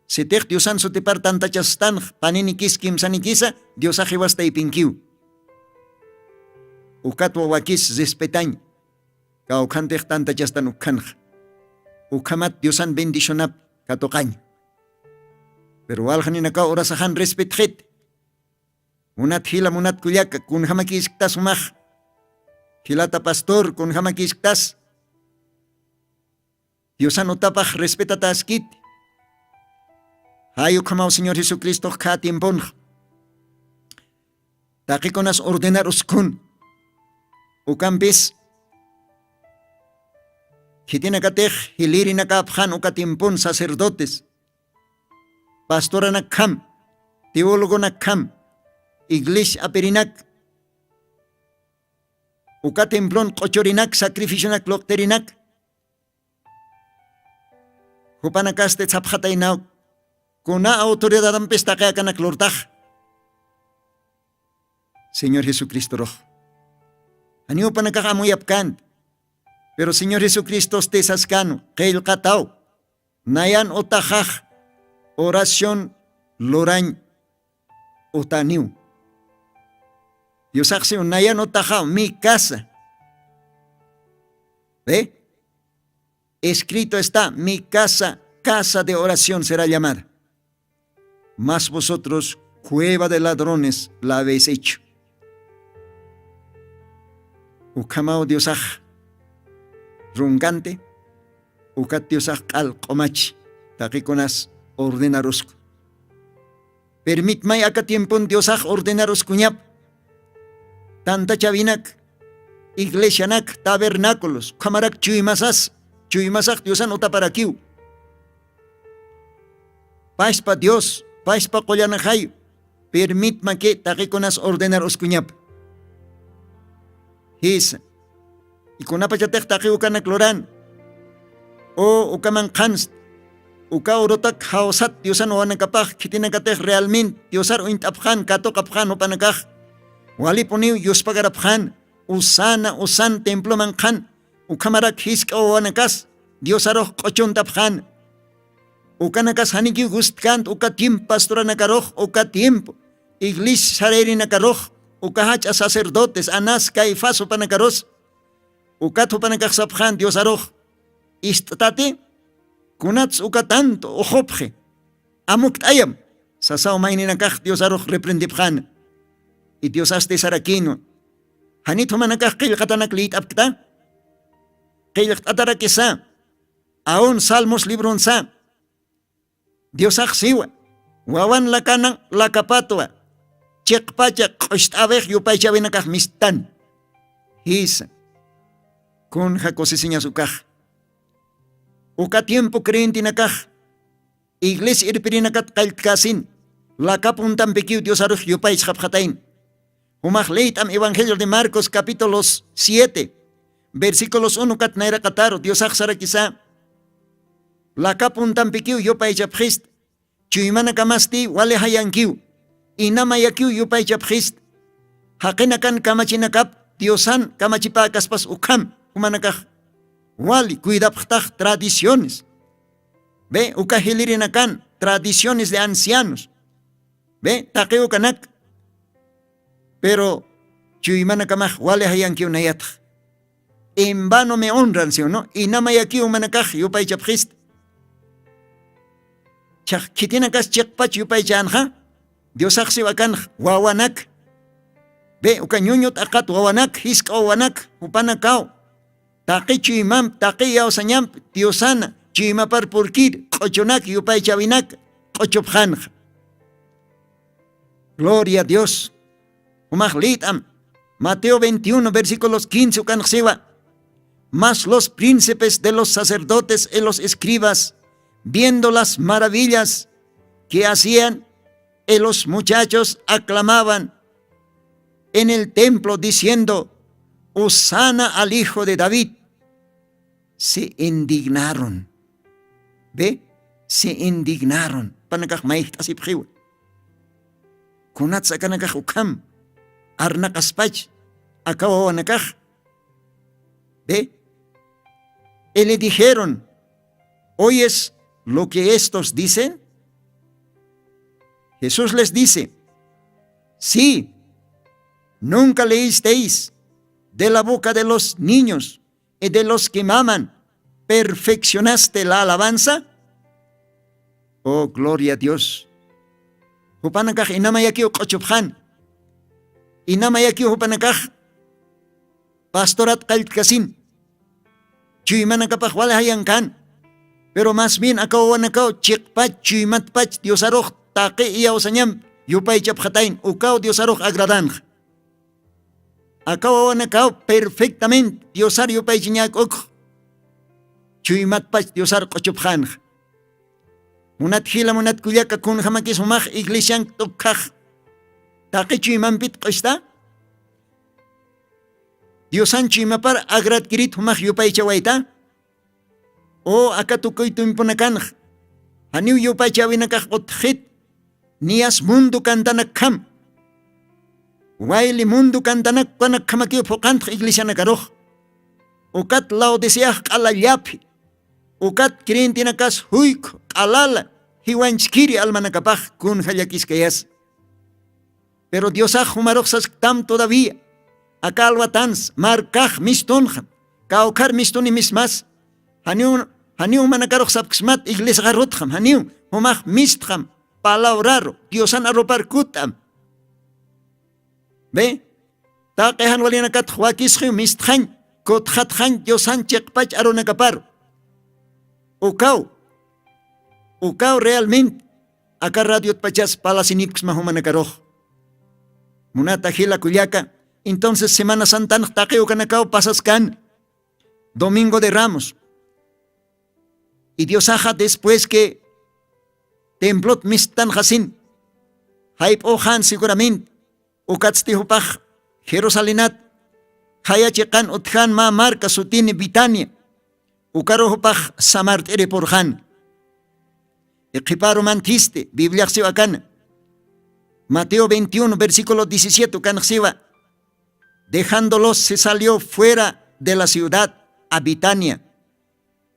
Sitix diosan sutipar tantachastanx paninikis kimsanikisa diosax jiwastaypinkiw. Ukatwa wakis respetañ. Kawkhantix tantachastan ukkhanxa ukhamat diosan bendicionap katuqañ. Pero walxaninakaw urasaxan respetxit. Munat jila munat kullaka kunjamakïsktas umax? Jilata pastor kunjamakïsktas? Diosan utapax respetataskit? Jay ukhamaw señor jesucristox kha timpunx taqikunas ordenar uskhun. Ukampis khitinakatix jilïrinakapxan uka timpun sacerdotes pastoranakham, teologonakkham, iglesia apirinak uka templon q'uchurinak sacrificionak luqtirinak. Jupanakasti sapxataynaw kuna autoridadampis taqi akanak lurtax? Señor jesucristorux janiw jupanakax amuyapkänti. Pero señor jesucristosti saskänu qillqataw nayan utaxax oración lurañ utaniw. Diosaxsiw nayan utaxaw mi casa, ve, escrito está mi casa casa de oración será llamada, mas vosotros cueva de ladrones la habéis hecho. Ukhamaw diosax runkanti. Ukat diosax q'al q'umach taqikunas ordenarusku. Permitmay aka tiempon diosax ordenaruskuñap tantachawinak, iglesianak, tabernaculos ukhamarak chuymasas, chuymasax diosan utaparakiw. Paspa dios, paspa qullanaxay, permitmaki taqikunas ordenar uskuñap. Jisa. Ikunapachatix taqi ukanak luran u ukaman qhanst uka urutak jawsat diosan wawanakapax khitinakatix realment diosar uñt'apxan katuqapxan jupanakax walipuniw yuspagarapxan usana usan temploman qhan ukhamarak jisk'a wawanakas diosarux q'uchuntapxan. Ukanakas janikiw gustkant uka tiempo pastoranakarux uka tiempo iglesia sarayarinakarux uka jach'a sacerdotes anás caifás jupanakarus ukat jupanakax sapxan diosarux ist'tati kunats uka tanto uxupxi amukt'ayam sasaw mayninakax diosarux reprendipxana. Y diosasti sarakïnwa janit jumanakax qillqatanak liyt'apkta? Qillqt'atarakisa aun salmos libronsa diosax siwa wawan lakanan lakapatwa chiqpacha q'ust'awix yupaychawinakax mistan. Jisa. Kunja kusisiñas ukax uka tiempo creyentenakax iglesia irpirinakat qalltkäsin laka puntampikiw diosarux yupaychxapxatayn. Jumax leyt'am evangelio de marcos capítulos siete versículos uno kat nayraqataru diosax sarakisa laka puntampikiw yupaychapxista. Chuymanakamasty wali jayankiw inamayakiw yupaychapxista. Jaqinakan kamachinakap diosan kamachipäkaspas ukham jumanakax Wali cuidapxtax tradiciones. Ve, uka jilirinakan tradiciones de ancianos. Ve, taqiw ukanak. Pero chuymanakamax wali jayankiw nayatx. En vano me honran, si o no? Inamayakiw manakax yupaychapxista. Chax khitinakas chiqpach yupaychänxa. Diosaxsiw akanx wawanak. Ve, uka ñuñu t'aqat wawanak, jisk'a wawanak jupanakaw. Taqi chuymamp taqi iyawsañamp diosana chuymapar purkir q'uchunak yupaychäwinak q'uchupxanxa. Gloria a Dios. Jumax lït'am. Mateo veintiuno versículos quince ukanxsiwa. Mas los príncipes de los sacerdotes y los escribas, viendo las maravillas que hacían, y los muchachos aclamaban en el templo diciendo: "Hosana al Hijo de David", se indignaron. ¿Ve? Se indignaron. Panakax mayjt'asipxiwa. Kunatsa akanakax ukham arnaqaspach aka wawanakax. ¿Ve? Y le dijeron: "¿Oyes lo que estos dicen?" Jesús les dice: "Sí, ¿nunca leísteis: 'De la boca de los niños y de los que maman perfeccionaste la alabanza'?" Oh, gloria a Dios. Jupanakax inamayakiw q'uchupxan. Inamayakiw jupanakax pastorat qalltkasin. Chuymanakapax wali jayankan. Pero más bien aka wawanakaw chiqpach chuymatpach diosarux taqi iyawsañamp yupaychapxatayn, ukaw diosarux agradanxa. Aka wawanakaw perfectament diosar yupaychañäk'ukx. Chuymatpach diosar q'uchupxanxa. Munat jila munat kullaka, kunjamakis jumax iglesiank t'ukkhax taqi chuymampit q'uchta? Diosan chuymapar agradkirit jumax yupaychawayta? O aka tukuy tuympunakanx janiw yupaychäwinakax utjxit, niyas mundu kantanakkham. Wayli mundu kantanakkanakkhamakiw phuqhantx iglesianakarux. Ukat laodiceax q'ala llaphi. Ukat creyentinakas juykhu q'alala jiwanchkiri almanakapax kunja llakiskayas. Pero diosax jumarux sasktam todavía aka alwatans markax mistunxam. Kawkhar mistuni mismas. Janiw janiw manakarux sapksmat iglesiaxarutxam janiw. Jumax mistxam palabraru diosan arupar kut'am. Ve, taqi jan walinakatx wakisxiw mistxañ kutxatxañ diosan chiqpach arunakaparu. Ukaw ukaw realment aka radiotpachas palasinipksma jumanakarux. Munata jila kullaka, entonces semana santanx taqi ukanakaw pasaskan, domingo de ramos. Y diosaxa después que templot misttanxasin jayp'uxan segurament. Ukatsti jupax jerusalenat jaya chiqan utjan mä marka sutini betania. Ukaru jupax samart'iri purxan. Iqhiparu manthisti bibliaxsiw akana. Mateo veintiuno versículo diecisiete ukanxsiwa. Dejándolos se salió fuera de la ciudad a betania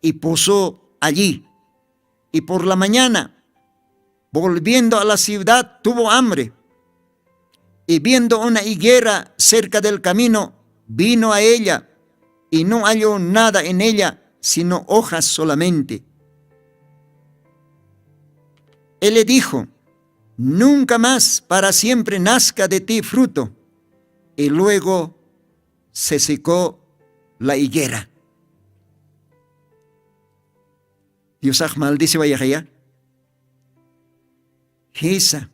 y posó allí. Y por la mañana, volviendo a la ciudad, tuvo hambre. Y viendo una higuera cerca del camino, vino a ella y no halló nada en ella sino hojas solamente. Él le dijo: "Nunca más para siempre nazca de ti fruto". Y luego se secó la higuera. Diosax maldiciwayaxaya. Jisa.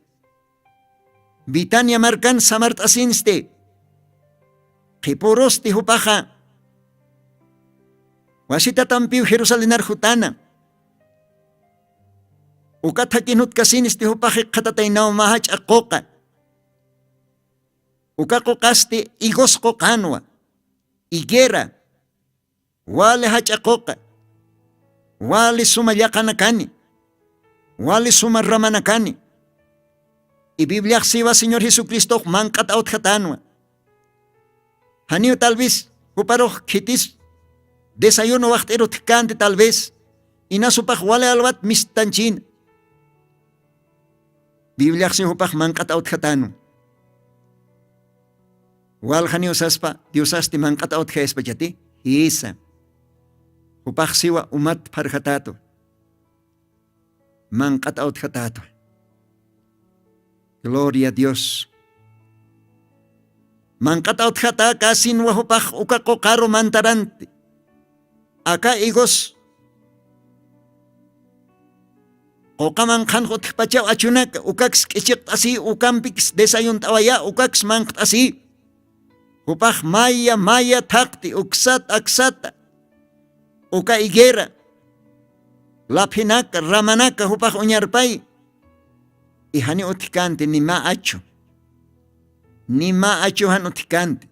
Betania markan samart'asinsti. Qhipurusti jupaxa wasitatampiw jerusalenar jutana. Uka thakin jutkasinisti jupax jikxatataynaw mä jach'a quqa. Uka quqasti higos quqanwa, higuera, wali jach'a quqa, wali suma llaqanakani, wali suma ramanakani. Y bibliaxsiwa señor jesucristox manq'at awtjatanwa. Janiw tal vez juparux khitis Desayuno waxt'irut jkanti tal vez. Inasupax wali alwat mistanchina. Bibliaxsi jupax manq'at awtjatanu. Waljaniw saspa diosasti manq'at awtjayaspachati. Jisa. Jupaxsiwa umat pharjatätu. Manq'at awtjatätu. Gloria a dios. Manq'at awtjata kasin wajupax uka quqaru mantaranti. Aka igos quqaman qhanx utjpachaw achunaka ukaks k'ichiqt'asi ukampikis desayunt'awaya ukaks manqt'asi. Jupax maya maya thaqti uksat aksata uka higuera laphinaka ramanaka jupax uñarpay. Ijani utjkanti nima achu. Nima achu jan utjkanti.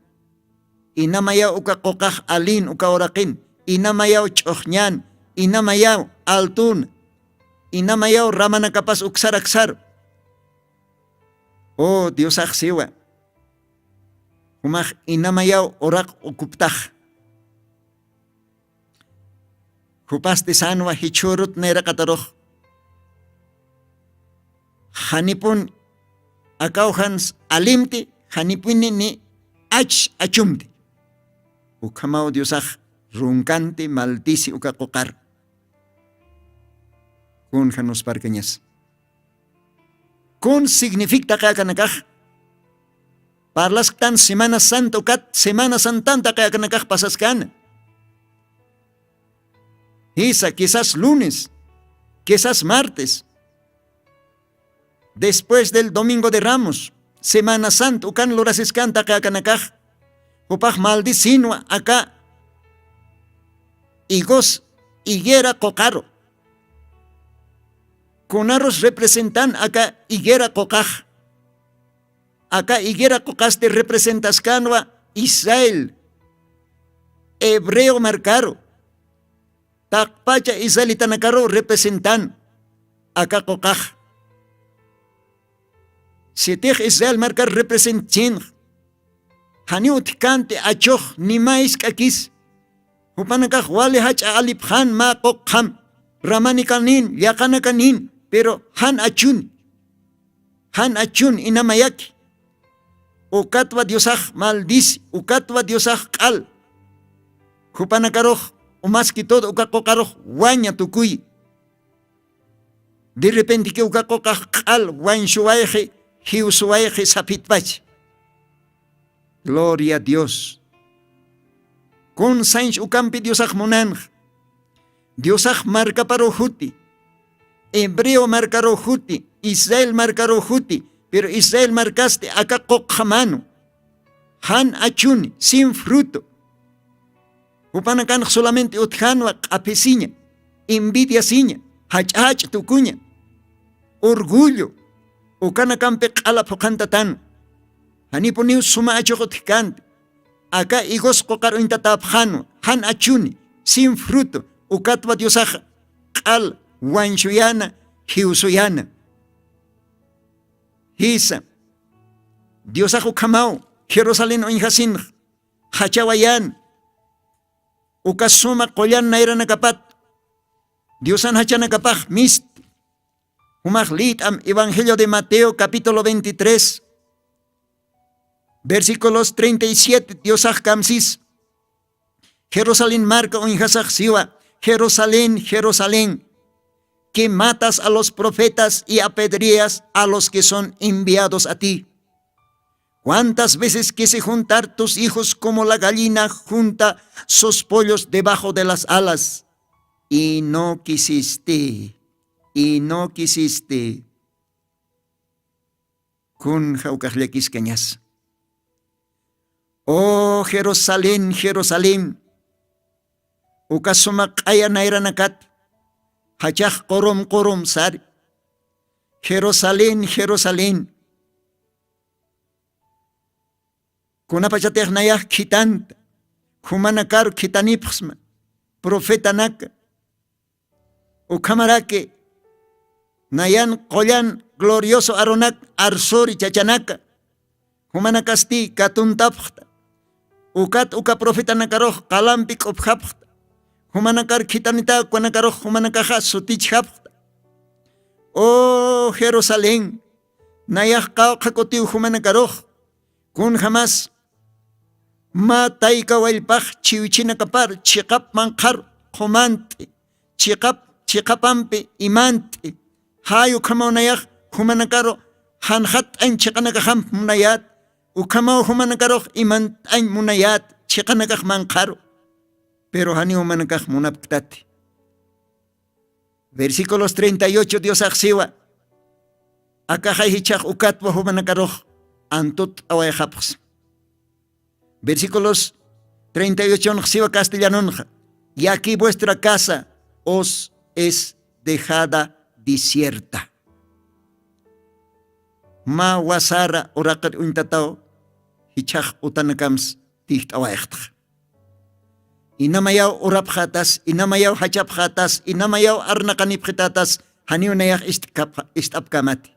Inamayaw uka quqax alin uka uraqin. Inamayaw ch'uxñan. Inamayaw altun. Inamayaw ramanakapas uksaraksar. O diosaxsiwa jumax inamayaw uraq ukuptax. Jupasti sanwa jichhürut nayraqatarux janipun akawjans alimti janipuni ni ach achumti. Ukhamaw diosax runkanti maldisi uka quqar. Kun janusparkañas kun signific taqi akanakax? Parlasktan semana santa ukat semana santan taqi akanakax pasaskana. Jisa quizás lunes, quizás martes, después del domingo de ramos, semana santa ukan lurasiskan taqi akanakax. Jupax maldisinwa aka igos higuera quqaru. Kunarus representan aka higuera quqax? Aka higuera quqasti representaskanwa israel hebreo markaru. Taqpacha israelitanakaru representan aka quqax. Sitix israel markar representchinx janiw utjkanti achux nima isk'akis. Jupanakax wali jach'a alipxan mä quqxam ramanikanin llaqanakanin pero jan achuni. Jan achun inamayaki ukatwa diosax maldisi ukatwa diosax q'al. Jupanakarux umaski todo uka quqarux waña tukuyi. Derrepenteki uka quqax q'al wañsuwayxi jiwsuwayxi saphitpachi. Gloria a dios. Kun sañch ukampi diosax munanx diosax markaparuxuti hebreo markaruxuti israel markaruxuti. Pero israel markasti aka quqxamanu jan achuni sin fruto. Jupanakanx solamente utjanwa q'aphisiña envidiasiña jach'a jach'a tukuña orgullo ukanakampi q'ala phuqhantatanu. Janipuniw suma achux utjkänti aka higos quqar uñtatäpxänwa jan achuni sin fruto ukatwa diosaxa q'al wañsuyäna jiwsuyäna. Jisa diosax ukhamaw jerusalén uñjasinx jachawayän uka suma qullan nayranakapat diosan jachanakapax misti. Jumax liyt'am evangelio de mateo capítulo veintitrés versículos treinta y siete diosax kamsis jerusalén marka uñjasax siwa jerusalén jerusalén, que matas a los profetas y apedreas a los que son enviados a ti. Cuántas veces quise juntar tus hijos como la gallina junta sus pollos debajo de las alas y no quisiste y no quisiste. Kun jawkaxllakiskañas? Oh jerusalén jerusalén, uka suma q'aya nayranakat jachax qurum qurum sari. Jerusalén jerusalén, kunapachatix nayax khithanta jumanakaru khithanipxsma profetanaka ukhamaraki nayan qullan glorioso arunak arsuri chachanaka jumanakasti katuntapxta. Ukat uka profetanakarux qalampi k'upjapxta Jumanakar khithanita ukanakarux jumanakaxa sutichjapxta. O jerusalén, nayax qawqha kutiw jumanakarux. Kunjamas mä tayka wallpax chiwchinakapar chiqap manqhar qhumant'i, chiqap chiqapampi imant'i. Jay ukhamaw nayax jumanakaru janxatt'añ chiqanakaxamp munayät. Ukhamaw jumanakarux imant'añ munayät chiqanakax manqharu. Pero janiw jumanakax munapktati. Versículos treinta y ocho diosax siwa. Akaxay jichhax ukatwa jumanakarux antut'awayxapxsma. Versículos treinta y ochonx siwa castellanonxa. Y aquí vuestra casa os es dejada desierta. Mä wasara uraqir uñtataw jichhax utanakams tijt'awayxtxa. Inamayaw urapxatas, inamayaw jachapxatas, inamayaw arnaqanipxitatas, janiw nayax ist'kapxa ist'apkamati.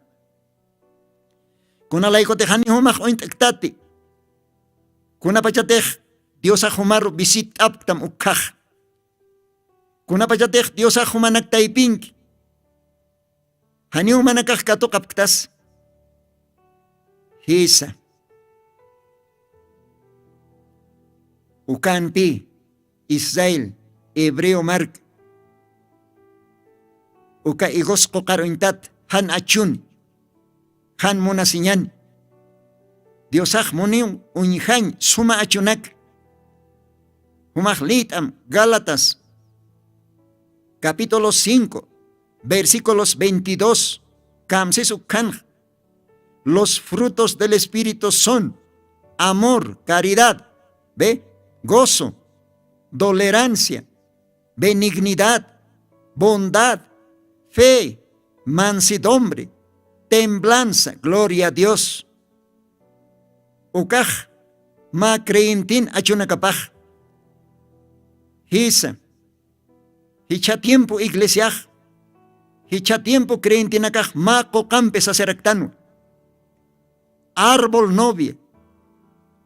Kunalaykutix janiw jumax uñt'ktati. Kunapachatix diosax jumaru visit'apktam ukkhax. Kunapachatix diosax jumanak taypinki. Janiw jumanakax katuqapktas. Jisa. Ukanpi israel hebreo mark uka igos quqar uñtat jan achuni jan munasiñani. Diosax muniw uñjañ suma achunaka. Jumax lït'am gálatas capítulo cinco versículos veintidós. Kamsis ukkhanxa. Los frutos del espíritu son amor, caridad, ve, gozo, tolerancia, benignidad, bondad, fe, mansedumbre, temblanza. Gloria a dios. Ukax mä creyentin achunakapax. Jisa. Jichha tiempo iglesiax jichha tiempo creyentinakax mä quqampi sasaraktanwa. Árbol novia,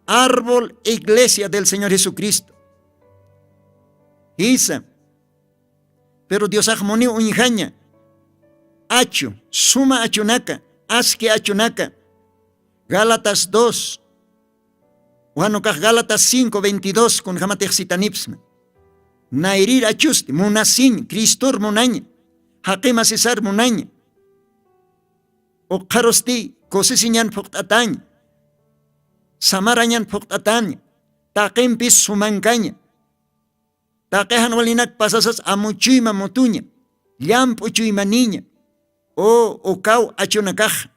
árbol iglesia del señor jesucristo. Jisa. Pero diosax muniw uñjaña achu, suma achunaka, aski achunaka. Gálatas dos. Wanukax gálatas cinco veintidós kunjamatix sitanipsna. Nayrir achusti munasiñ cristor munaña, jaqimasisar munaña. Uqharusti kusisiñan phuqt'ataña, samarañan phuqt'ataña, taqimpis sumankaña. Taqi jan walinak pasasas amuchuyma mutuña, llamp'u chuymaniña. O ukaw achunakaxa.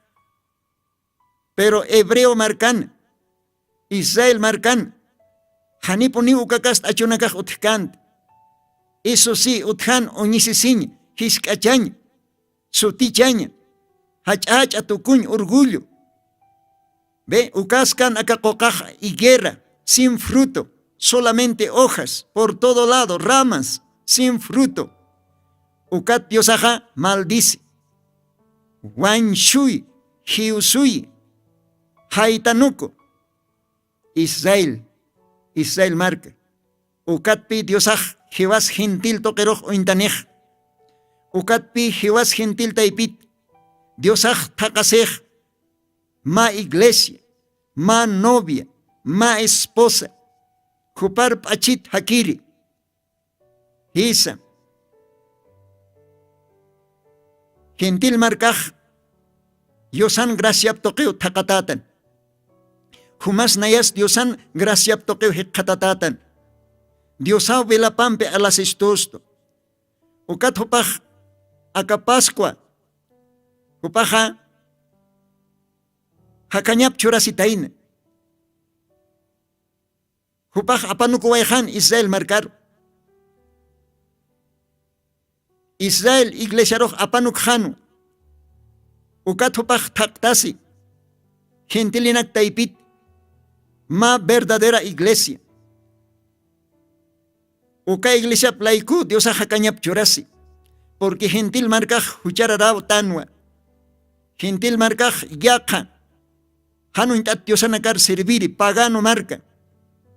Pero hebreo markana, israel markana, janipuniw ukakast achunakax utjkanta. Isu si utjan uñisisiña, jisk'achaña, sutichaña, jach'a jach'a tukuñ orgullo. Ve ukaskan aka quqax higuera, sin fruto, solamente hojas por todo lado ramas, sin fruto. Ukat diosaxa maldice. Wañsuy, jiwsuy, jaytanuku. Israel, israel marka. Ukatpi diosax jiwas gentil tuqirux uñtanix. Ukatpi jiwas gentil taypit diosax thaqasix. Mä iglesia, mä novia, mä esposa, jupar p'achit jakiri. Jisa. Gentil markax diosan graciap tuqiw thaqatätan. Jumas nayas diosan graciap tuqiw jikxatatätan. Diosaw velapampi alasistustu. Ukat jupax aka pascua jupaxa jakañap churasitayna. Jupax apanukuwayxan israel markaru. Israel iglesiarux apanukxanwa. Ukat jupax thaqtasi gentilinak taypit mä verdadera iglesia. Uka iglesiap layku diosax jakañap churasi. Purqui gentil markax juchararaw tanwa. Gentil markax yaqha januñt'at diosanakar serviri pagano marka.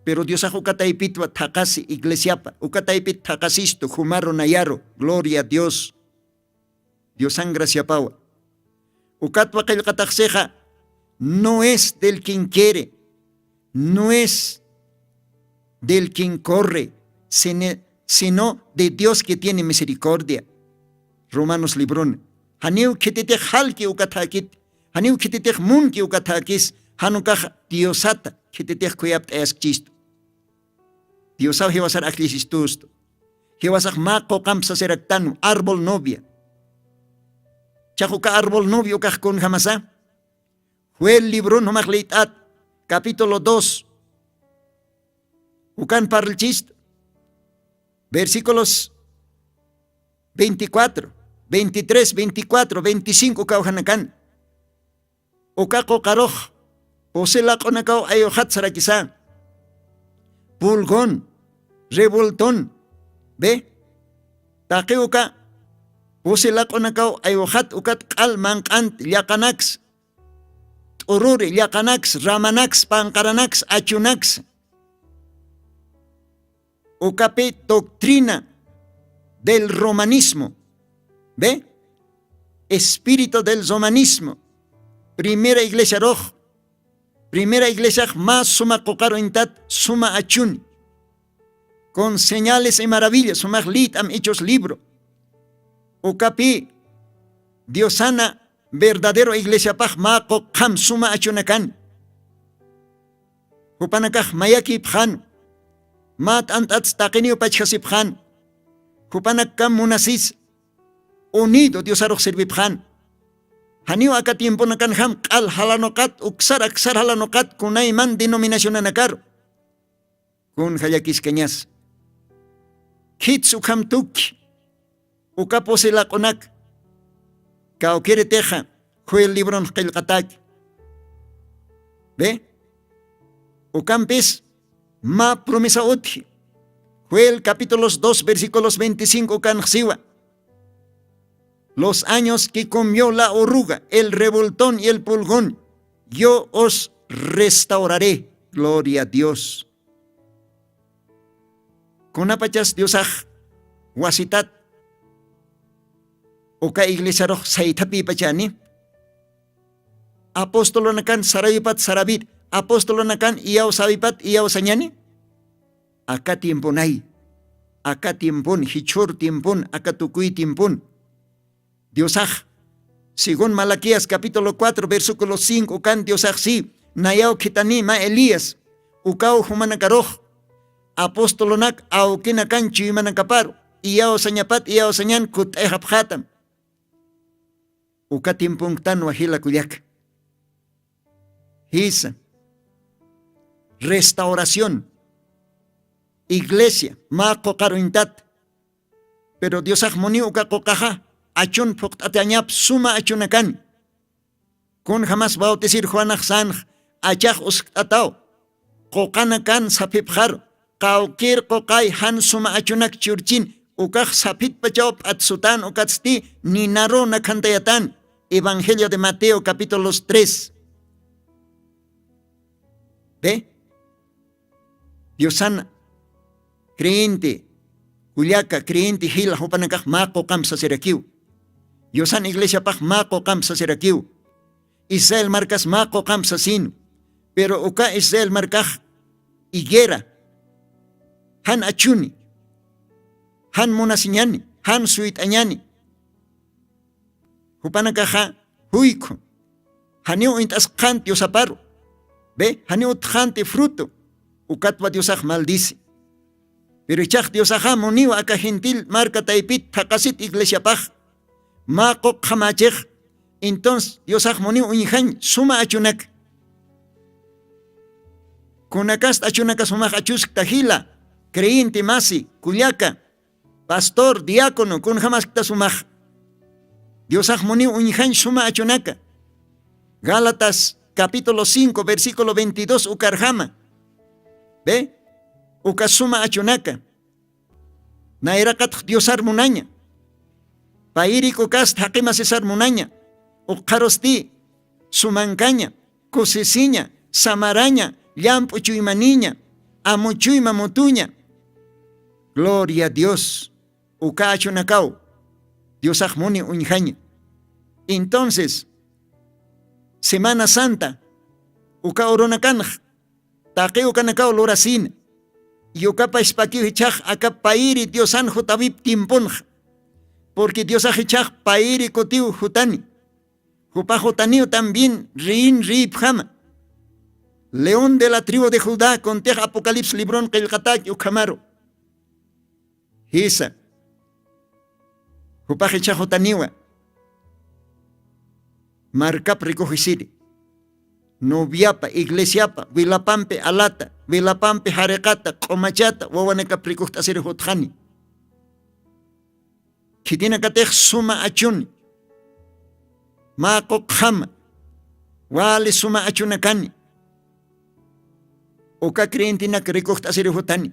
Pero diosax uka taypitwa thaqasi iglesiapa uka taypit thaqasistu jumaru nayaru. Gloria a dios. Diosan graciapawa. Ukatwa qillqataxsixa no es del quien quiere, no es del quien corre, sino de dios que tiene misericordia. Romanos librona. Janiw khititix jalki ukathäkit, janiw khititix munki ukathäkis, janukax diosata khititix khuyapt'ayaskchistu. Diosaw jiwasar ajllisistustu. Jiwasax mä quqamp sasiraktanw árbol novia. Chax uka árbol novia ukax kunjamasa? Joel libron jumax liyt'at capítulo dos. Ukan parlchist versículos veinticuatro, veintitrés, veinticuatro, veinticinco kawjanakan. Uka quqarux pusi laq'unakaw ayuxat sarakisa. Pulgon, revolton, ve. Taqi uka pusi laq'unakaw ayuxat ukat q'al manq'ant llaqanaks, t'ururi llaqanaks, ramanaks, panqaranaks, achunaks. Ukapi doctrina del romanismo. Ve, espíritu del romanismo. Primera iglesiarux, primera iglesiax mä suma quqaru intat suma achuni, con señales y maravillas sumax liyt'am hechos libro. Ukapi diosana verdadero iglesiapax mä quqjam suma achunakani. Jupanakax mayakipxan, mä t'ant'ats taqiniw pachjasipxan. Jupanakkam munasis unido diosarux servipxan. Janiw aka tiemponakanjam q'al jalanuqat uksar aksar jalanuqat kunayman denominacionanakaru. Kun jallakiskañas khits ukham tukki. Uka pusi laq'unak kawkiritixa juel libron qillqataki. Ve, ukampis mä promesa utji. Juel capítulos dos versículos veinticinco ukanxsiwa. Los años que comió la oruga el revoltón y el pulgón, yo os restauraré. Gloria a dios. Kunapachas diosax wasitat uka iglesiarux saythapipachani. Apostolonakan sarawipat sarawit, apostolonakan iyawsawipat iyawsañani. Aka tiemponay, aka tiempon jichhur tiempon aka tukuy tiempon. Diosax según malaquías capítulo cuatro versículo cinco ukan diosax si nayaw khitani mä elías ukaw jumanakarux apostolonak awkinakan chuymanakaparu iyawsañapat iyawsañan kut'ayxapxatam. Uka tiemponktanwa jila kullaka. Jisa, restauración, iglesia mä quqaruñtat. Pero diosax muniw uka quqaxa achun phuqt'atañap suma achunakani. Kunjamas bautisir juanax sanx achax uskt'ataw quqanakan saphipxaru qawkir quqay jan suma achunak churchin ukax saphitpachaw p'atsutan ukatsti ninaru nakhantayatan. Evangelio de mateo capítulos tres. Ve, diosana creyente kullaka creyente jila jupanakax mä quqamp sasirakiw. Diosan iglesiapax mä quqamp sasirakiw. Israel markas mä quqamp sasinu. Pero uka israel markax higuera jan achuni, jan munasiñani, jan suyt'añani. Jupanakaxa juykhu janiw uñt'asqanti diosaparu. Ve, janiw utxanti fruto. Ukatwa diosax maldisi. Pero ichax diosaxa muniw aka gentil marka taypit thaqasit iglesiapax mä quqxamachix. Entonces diosax muniw uñjañ suma achunak. Kunakast achunakas umax achuskta jila creyente masi kullaka pastor diácono kunjamaskta sumax. Diosax muniw uñjañ suma achunaka. Gálatas capítulo cinco versículo veintidós ukarjama. Ve, uka suma achunaka nayraqatx diosar munaña. Payrik ukast jaqimasisar munaña. Uqharusti sumankaña, kusisiña, samaraña, llamp'u chuymaniña. amuchuyma mutuña. Gloria a Dios. Uka achunakaw diosax muni uñjaña. Entonces, semana santa uka urunakanx taqi ukanakaw lurasina. Yukapashpakiw jichhax aka payiri diosan jutawip tiemponxa. Purqui diosax jichhax payiri kutiw jutani. Jupax jutaniw también riyin riyipjama. León de la tribu de judá kuntix apocalipsis libron qillqataki ukhamaru. Jisa. Jupax jichhax jutaniwa. Markap rikujisiri noviapa iglesiapa wilapampi alata wilapampi jariqata q'umachata wawanakap rikujt'asiri jutxani. Khitinakatix suma achuni mä quqjama wali suma achunakani. Uka creyentenak rikujt'asiri jutani.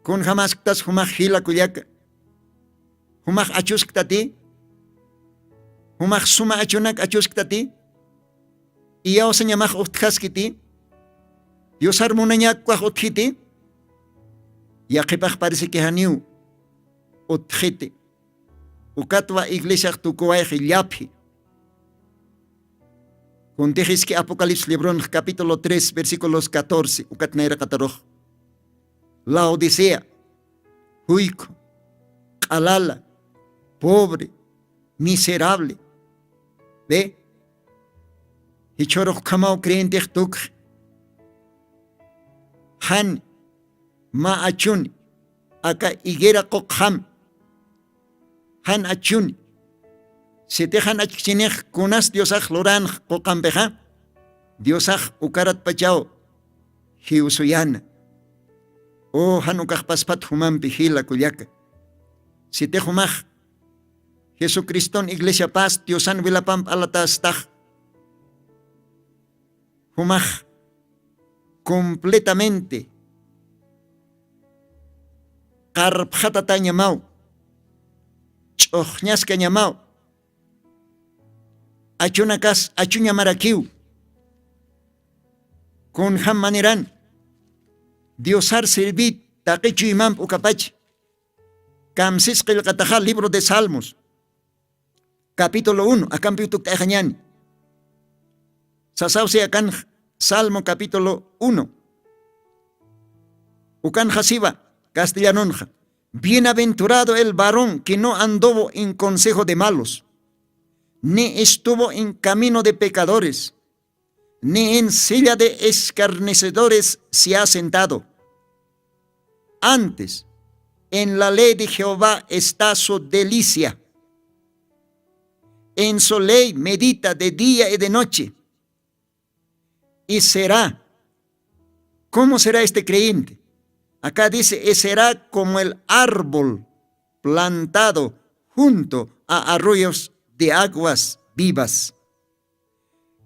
Kunjamasktas jumax jila kullaka? Jumax achuskta ti? Jumax suma achunak achuskta ti? Iyawsañamax utjaski ti? Diosar munañakwax utjiti? Yaqhipax parisiki janiw utjiti. Ukatwa iglesiax tukuwayxi llaphi. Kuntixiski apocalipsis libronx capítulo tres versículos catorce ukat nayraqatarux. Laodicea, juykhu, q'alala, pobre, miserable. Ve. Jichhurux khamaw creyentix tukxi. Jan mä achuni aka higuera quqjam. Jan achuni sitix jan achkchinix kunas diosax luranx quqampixa. Diosax ukaratpachaw jiwsuyana. U jan ukaxpaspat jumampi jila kullaka. Sitix jumax jesucriston iglesiapas diosan wilapamp alatastax jumax completamente qarpxatatañamaw ch'uxñaskañamaw. Achunakas achuñamarakiw. Kunjam maniran diosar sirvit taqi chuymamp ukapacha. Kamsis qillqataxa libro de salmos capítulo uno akampiw tukt'ayxañani. Sasawsi akanx salmo capítulo uno. Ukanxa siwa castellanonxa: bienaventurado el varón que no anduvo en consejo de malos, ni estuvo en camino de pecadores, ni en silla de escarnecedores se ha sentado. Antes, en la ley de jehová está su delicia. En su ley medita de día y de noche. Y será. ¿Cómo será este creyente? Acá dice y será como el árbol plantado junto a arroyos de aguas vivas,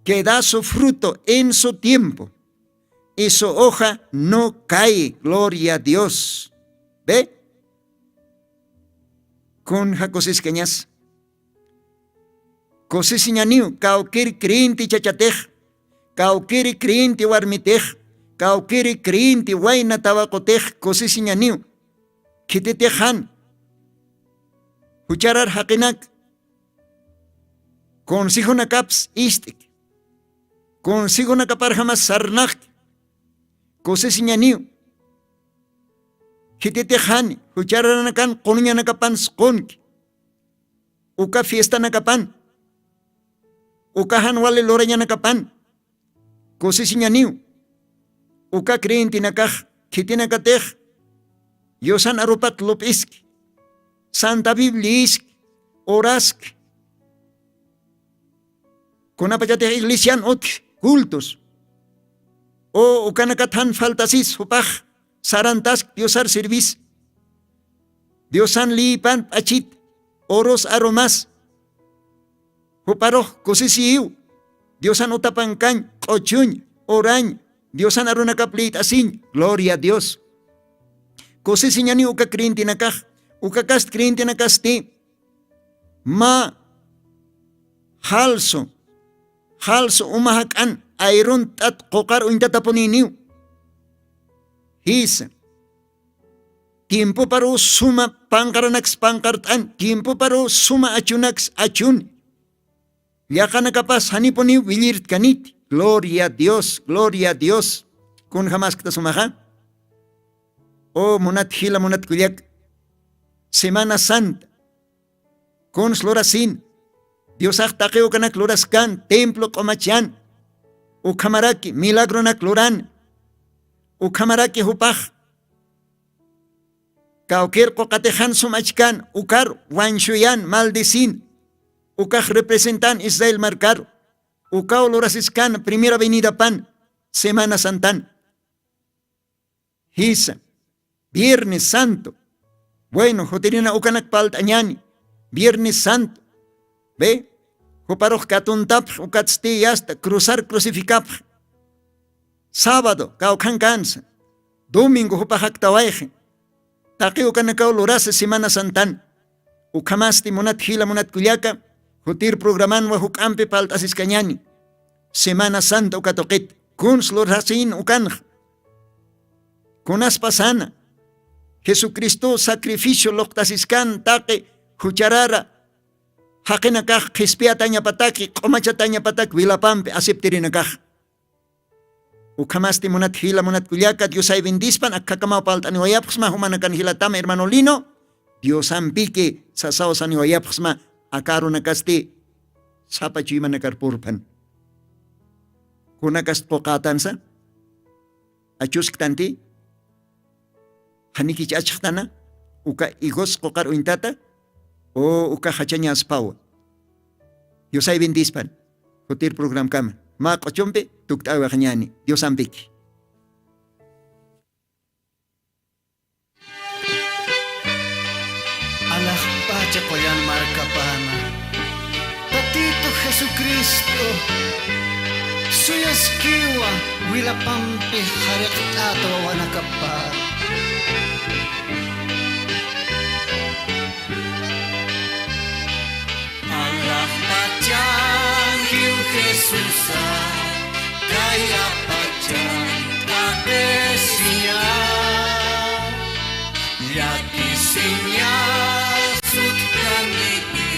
que da su fruto en su tiempo, y su hoja no cae. Gloria a dios. ¿Ve? Kun jakusiskañas. Kusisiñaniw kawkiri creyente chachatix, kawkiri creyente warmitix, kawkiri creyente wayna tawaqutix kusisiñaniw. Khititix jan jucharar jaqinak consejonakaps ist'ki. Consejonakaparjamas sarnaqki. Kusisiñaniw. Khititix jani juchararanakan qunuñanakapan squnki. Uka fiestanakapan uka jan wali lurañanakapan kusisiñaniw. Uka creyentenakax khitinakatix yusan arupat lup'iski, santa bibliaski, uraski, kunapachatix iglesian utji cultos, u ukanakat jan faltasis jupax sarantask diosar sirvis. Diosan liyipan p'achit urus arumas. Juparux kusisiyiw. Diosan utapankañ, q'uchuñ, urañ, diosan arunakap liyt'asiñ. Gloria a dios. Kusisiñaniw uka creyentenakax. Ukakast creyentenakasti mä jalsu jalsu uma jak'an ayrunt'at quqar uñtatapunïniw. Jisa. Tiempoparu suma panqaranaks panqart'an, tiempoparu suma achunaks achun. Llaqanakapas janipuni willirtkaniti. Gloria a Dios, gloria a Dios. Kun jamaskta sumaxa? O munat jila munat kullak, Semana Santa. Kuns lurasin? Diosax taqiwkanak luraskan, templo q'umachan, ukhamaraki milagronak luran, ukhamaraki jupax kawkir quqatixan sumachkan, ukar wañshuyan maldisin, ukax representan Israel markar, ukaw lurasiskan primera venidapan, Semana Santan. Jisa. Viernes Santo. Bueno, jutirina ukanak palt'añani. Viernes Santo. Ve, juparux katuntapx ukatsti yasta cruzar crucificapx. Sábado kawkhankansa. Domingo jupaxaktawayxi. Taqi ukanakaw lurasa Semana Santan. Ukhamasti munat jila munat kullaka, jutir programanwa juk'ampi palt'asiskañani. Semana Santa uka tuqit kuns lurasin ukanxa? Kunaspasana Jesucristo sacrificio luqtasiskan taqi jucharara jaqinakax qhispiyatañapataki q'umachatañapataki wilapampi aceptirinakax. Ukhamasti munat jila munat kullaka Diosay bendispan. Akhakamaw palt'aniwayapxsma jumanakan jilatam hermano Lino. Diosampiki sasawsaniwayapxsma. Aka arunakasti sapa chuymanakar purphan. Kunakast quqatansa? Achusktanti? Janikich achxtana uka higos quqar uñtata o uka jachañaspawa? Diosay bendispan. Jutir programkama mä q'uchumpi tukt'awiwaxañani. Diosampiki. Alaxpacha qullan markapana, tatitu jesucristo suyaskiwa wilapampi jariqt'ata wawanakapar. Alaxpachankiw jesusa kayapachan t'aqisiña. Llakisiña sutkaniti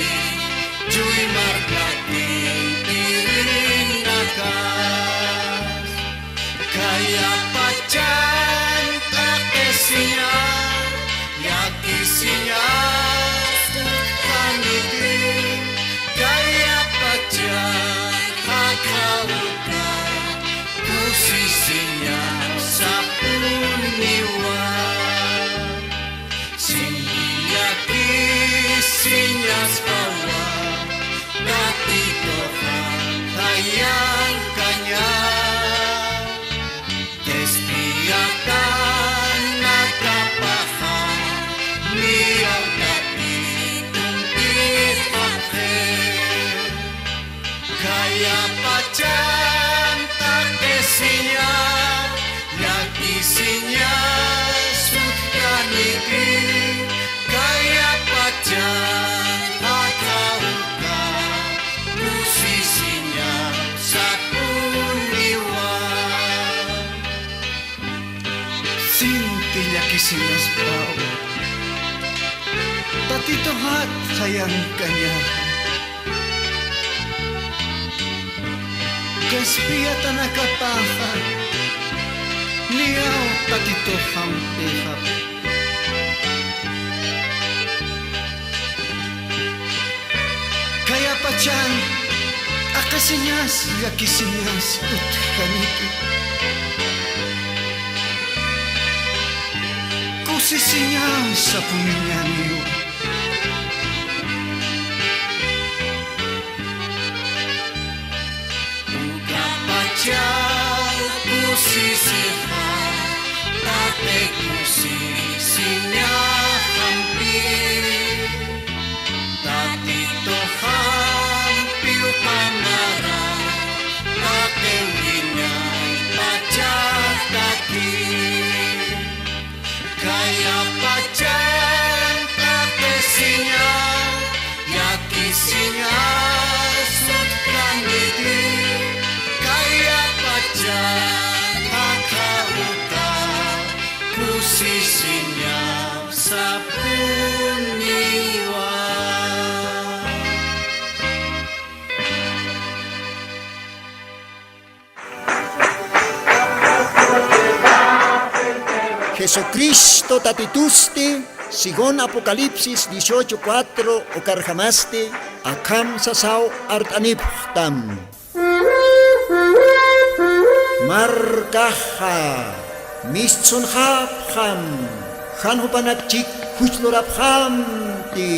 chuymar platintirinakas. Kayapachan t'aqisiña llakisiña sutkaniti. Kayapachan jakawka kusisiña sapuniwa. Sinillakisiñaspawa tatituxa tayankaña. Despiyatanakapaxa niyaw tatitumpixapxi. Kayapachan t'aqisiña llakisiña sutkaniti. Kayapachan jakawka kusisiña sapuniwa. Sinti llakisiñaspaw tatituxat sayankaña. Qhispiyatanakapaxa niyaw tatituxampixap. Kayapachan t'aqisiñas llakisiñas utjaniki. Kusisiñas sapuniñaniw. Ukapachaw kusisixa taqi kusisiñaxampi. Tatituxampi ukamara taqi wiñay pachataki. Kayapachan t'aqisiña llakisiña sutkaniti. Kayapachan jakawka Jesucristo Tatitusti, según Apocalipsis dieciocho cuatro ukarjamasti, akham sasaw art'anipxtam. Markaxa mistsunxapxam, jan jupanakchik juchlurapxamti.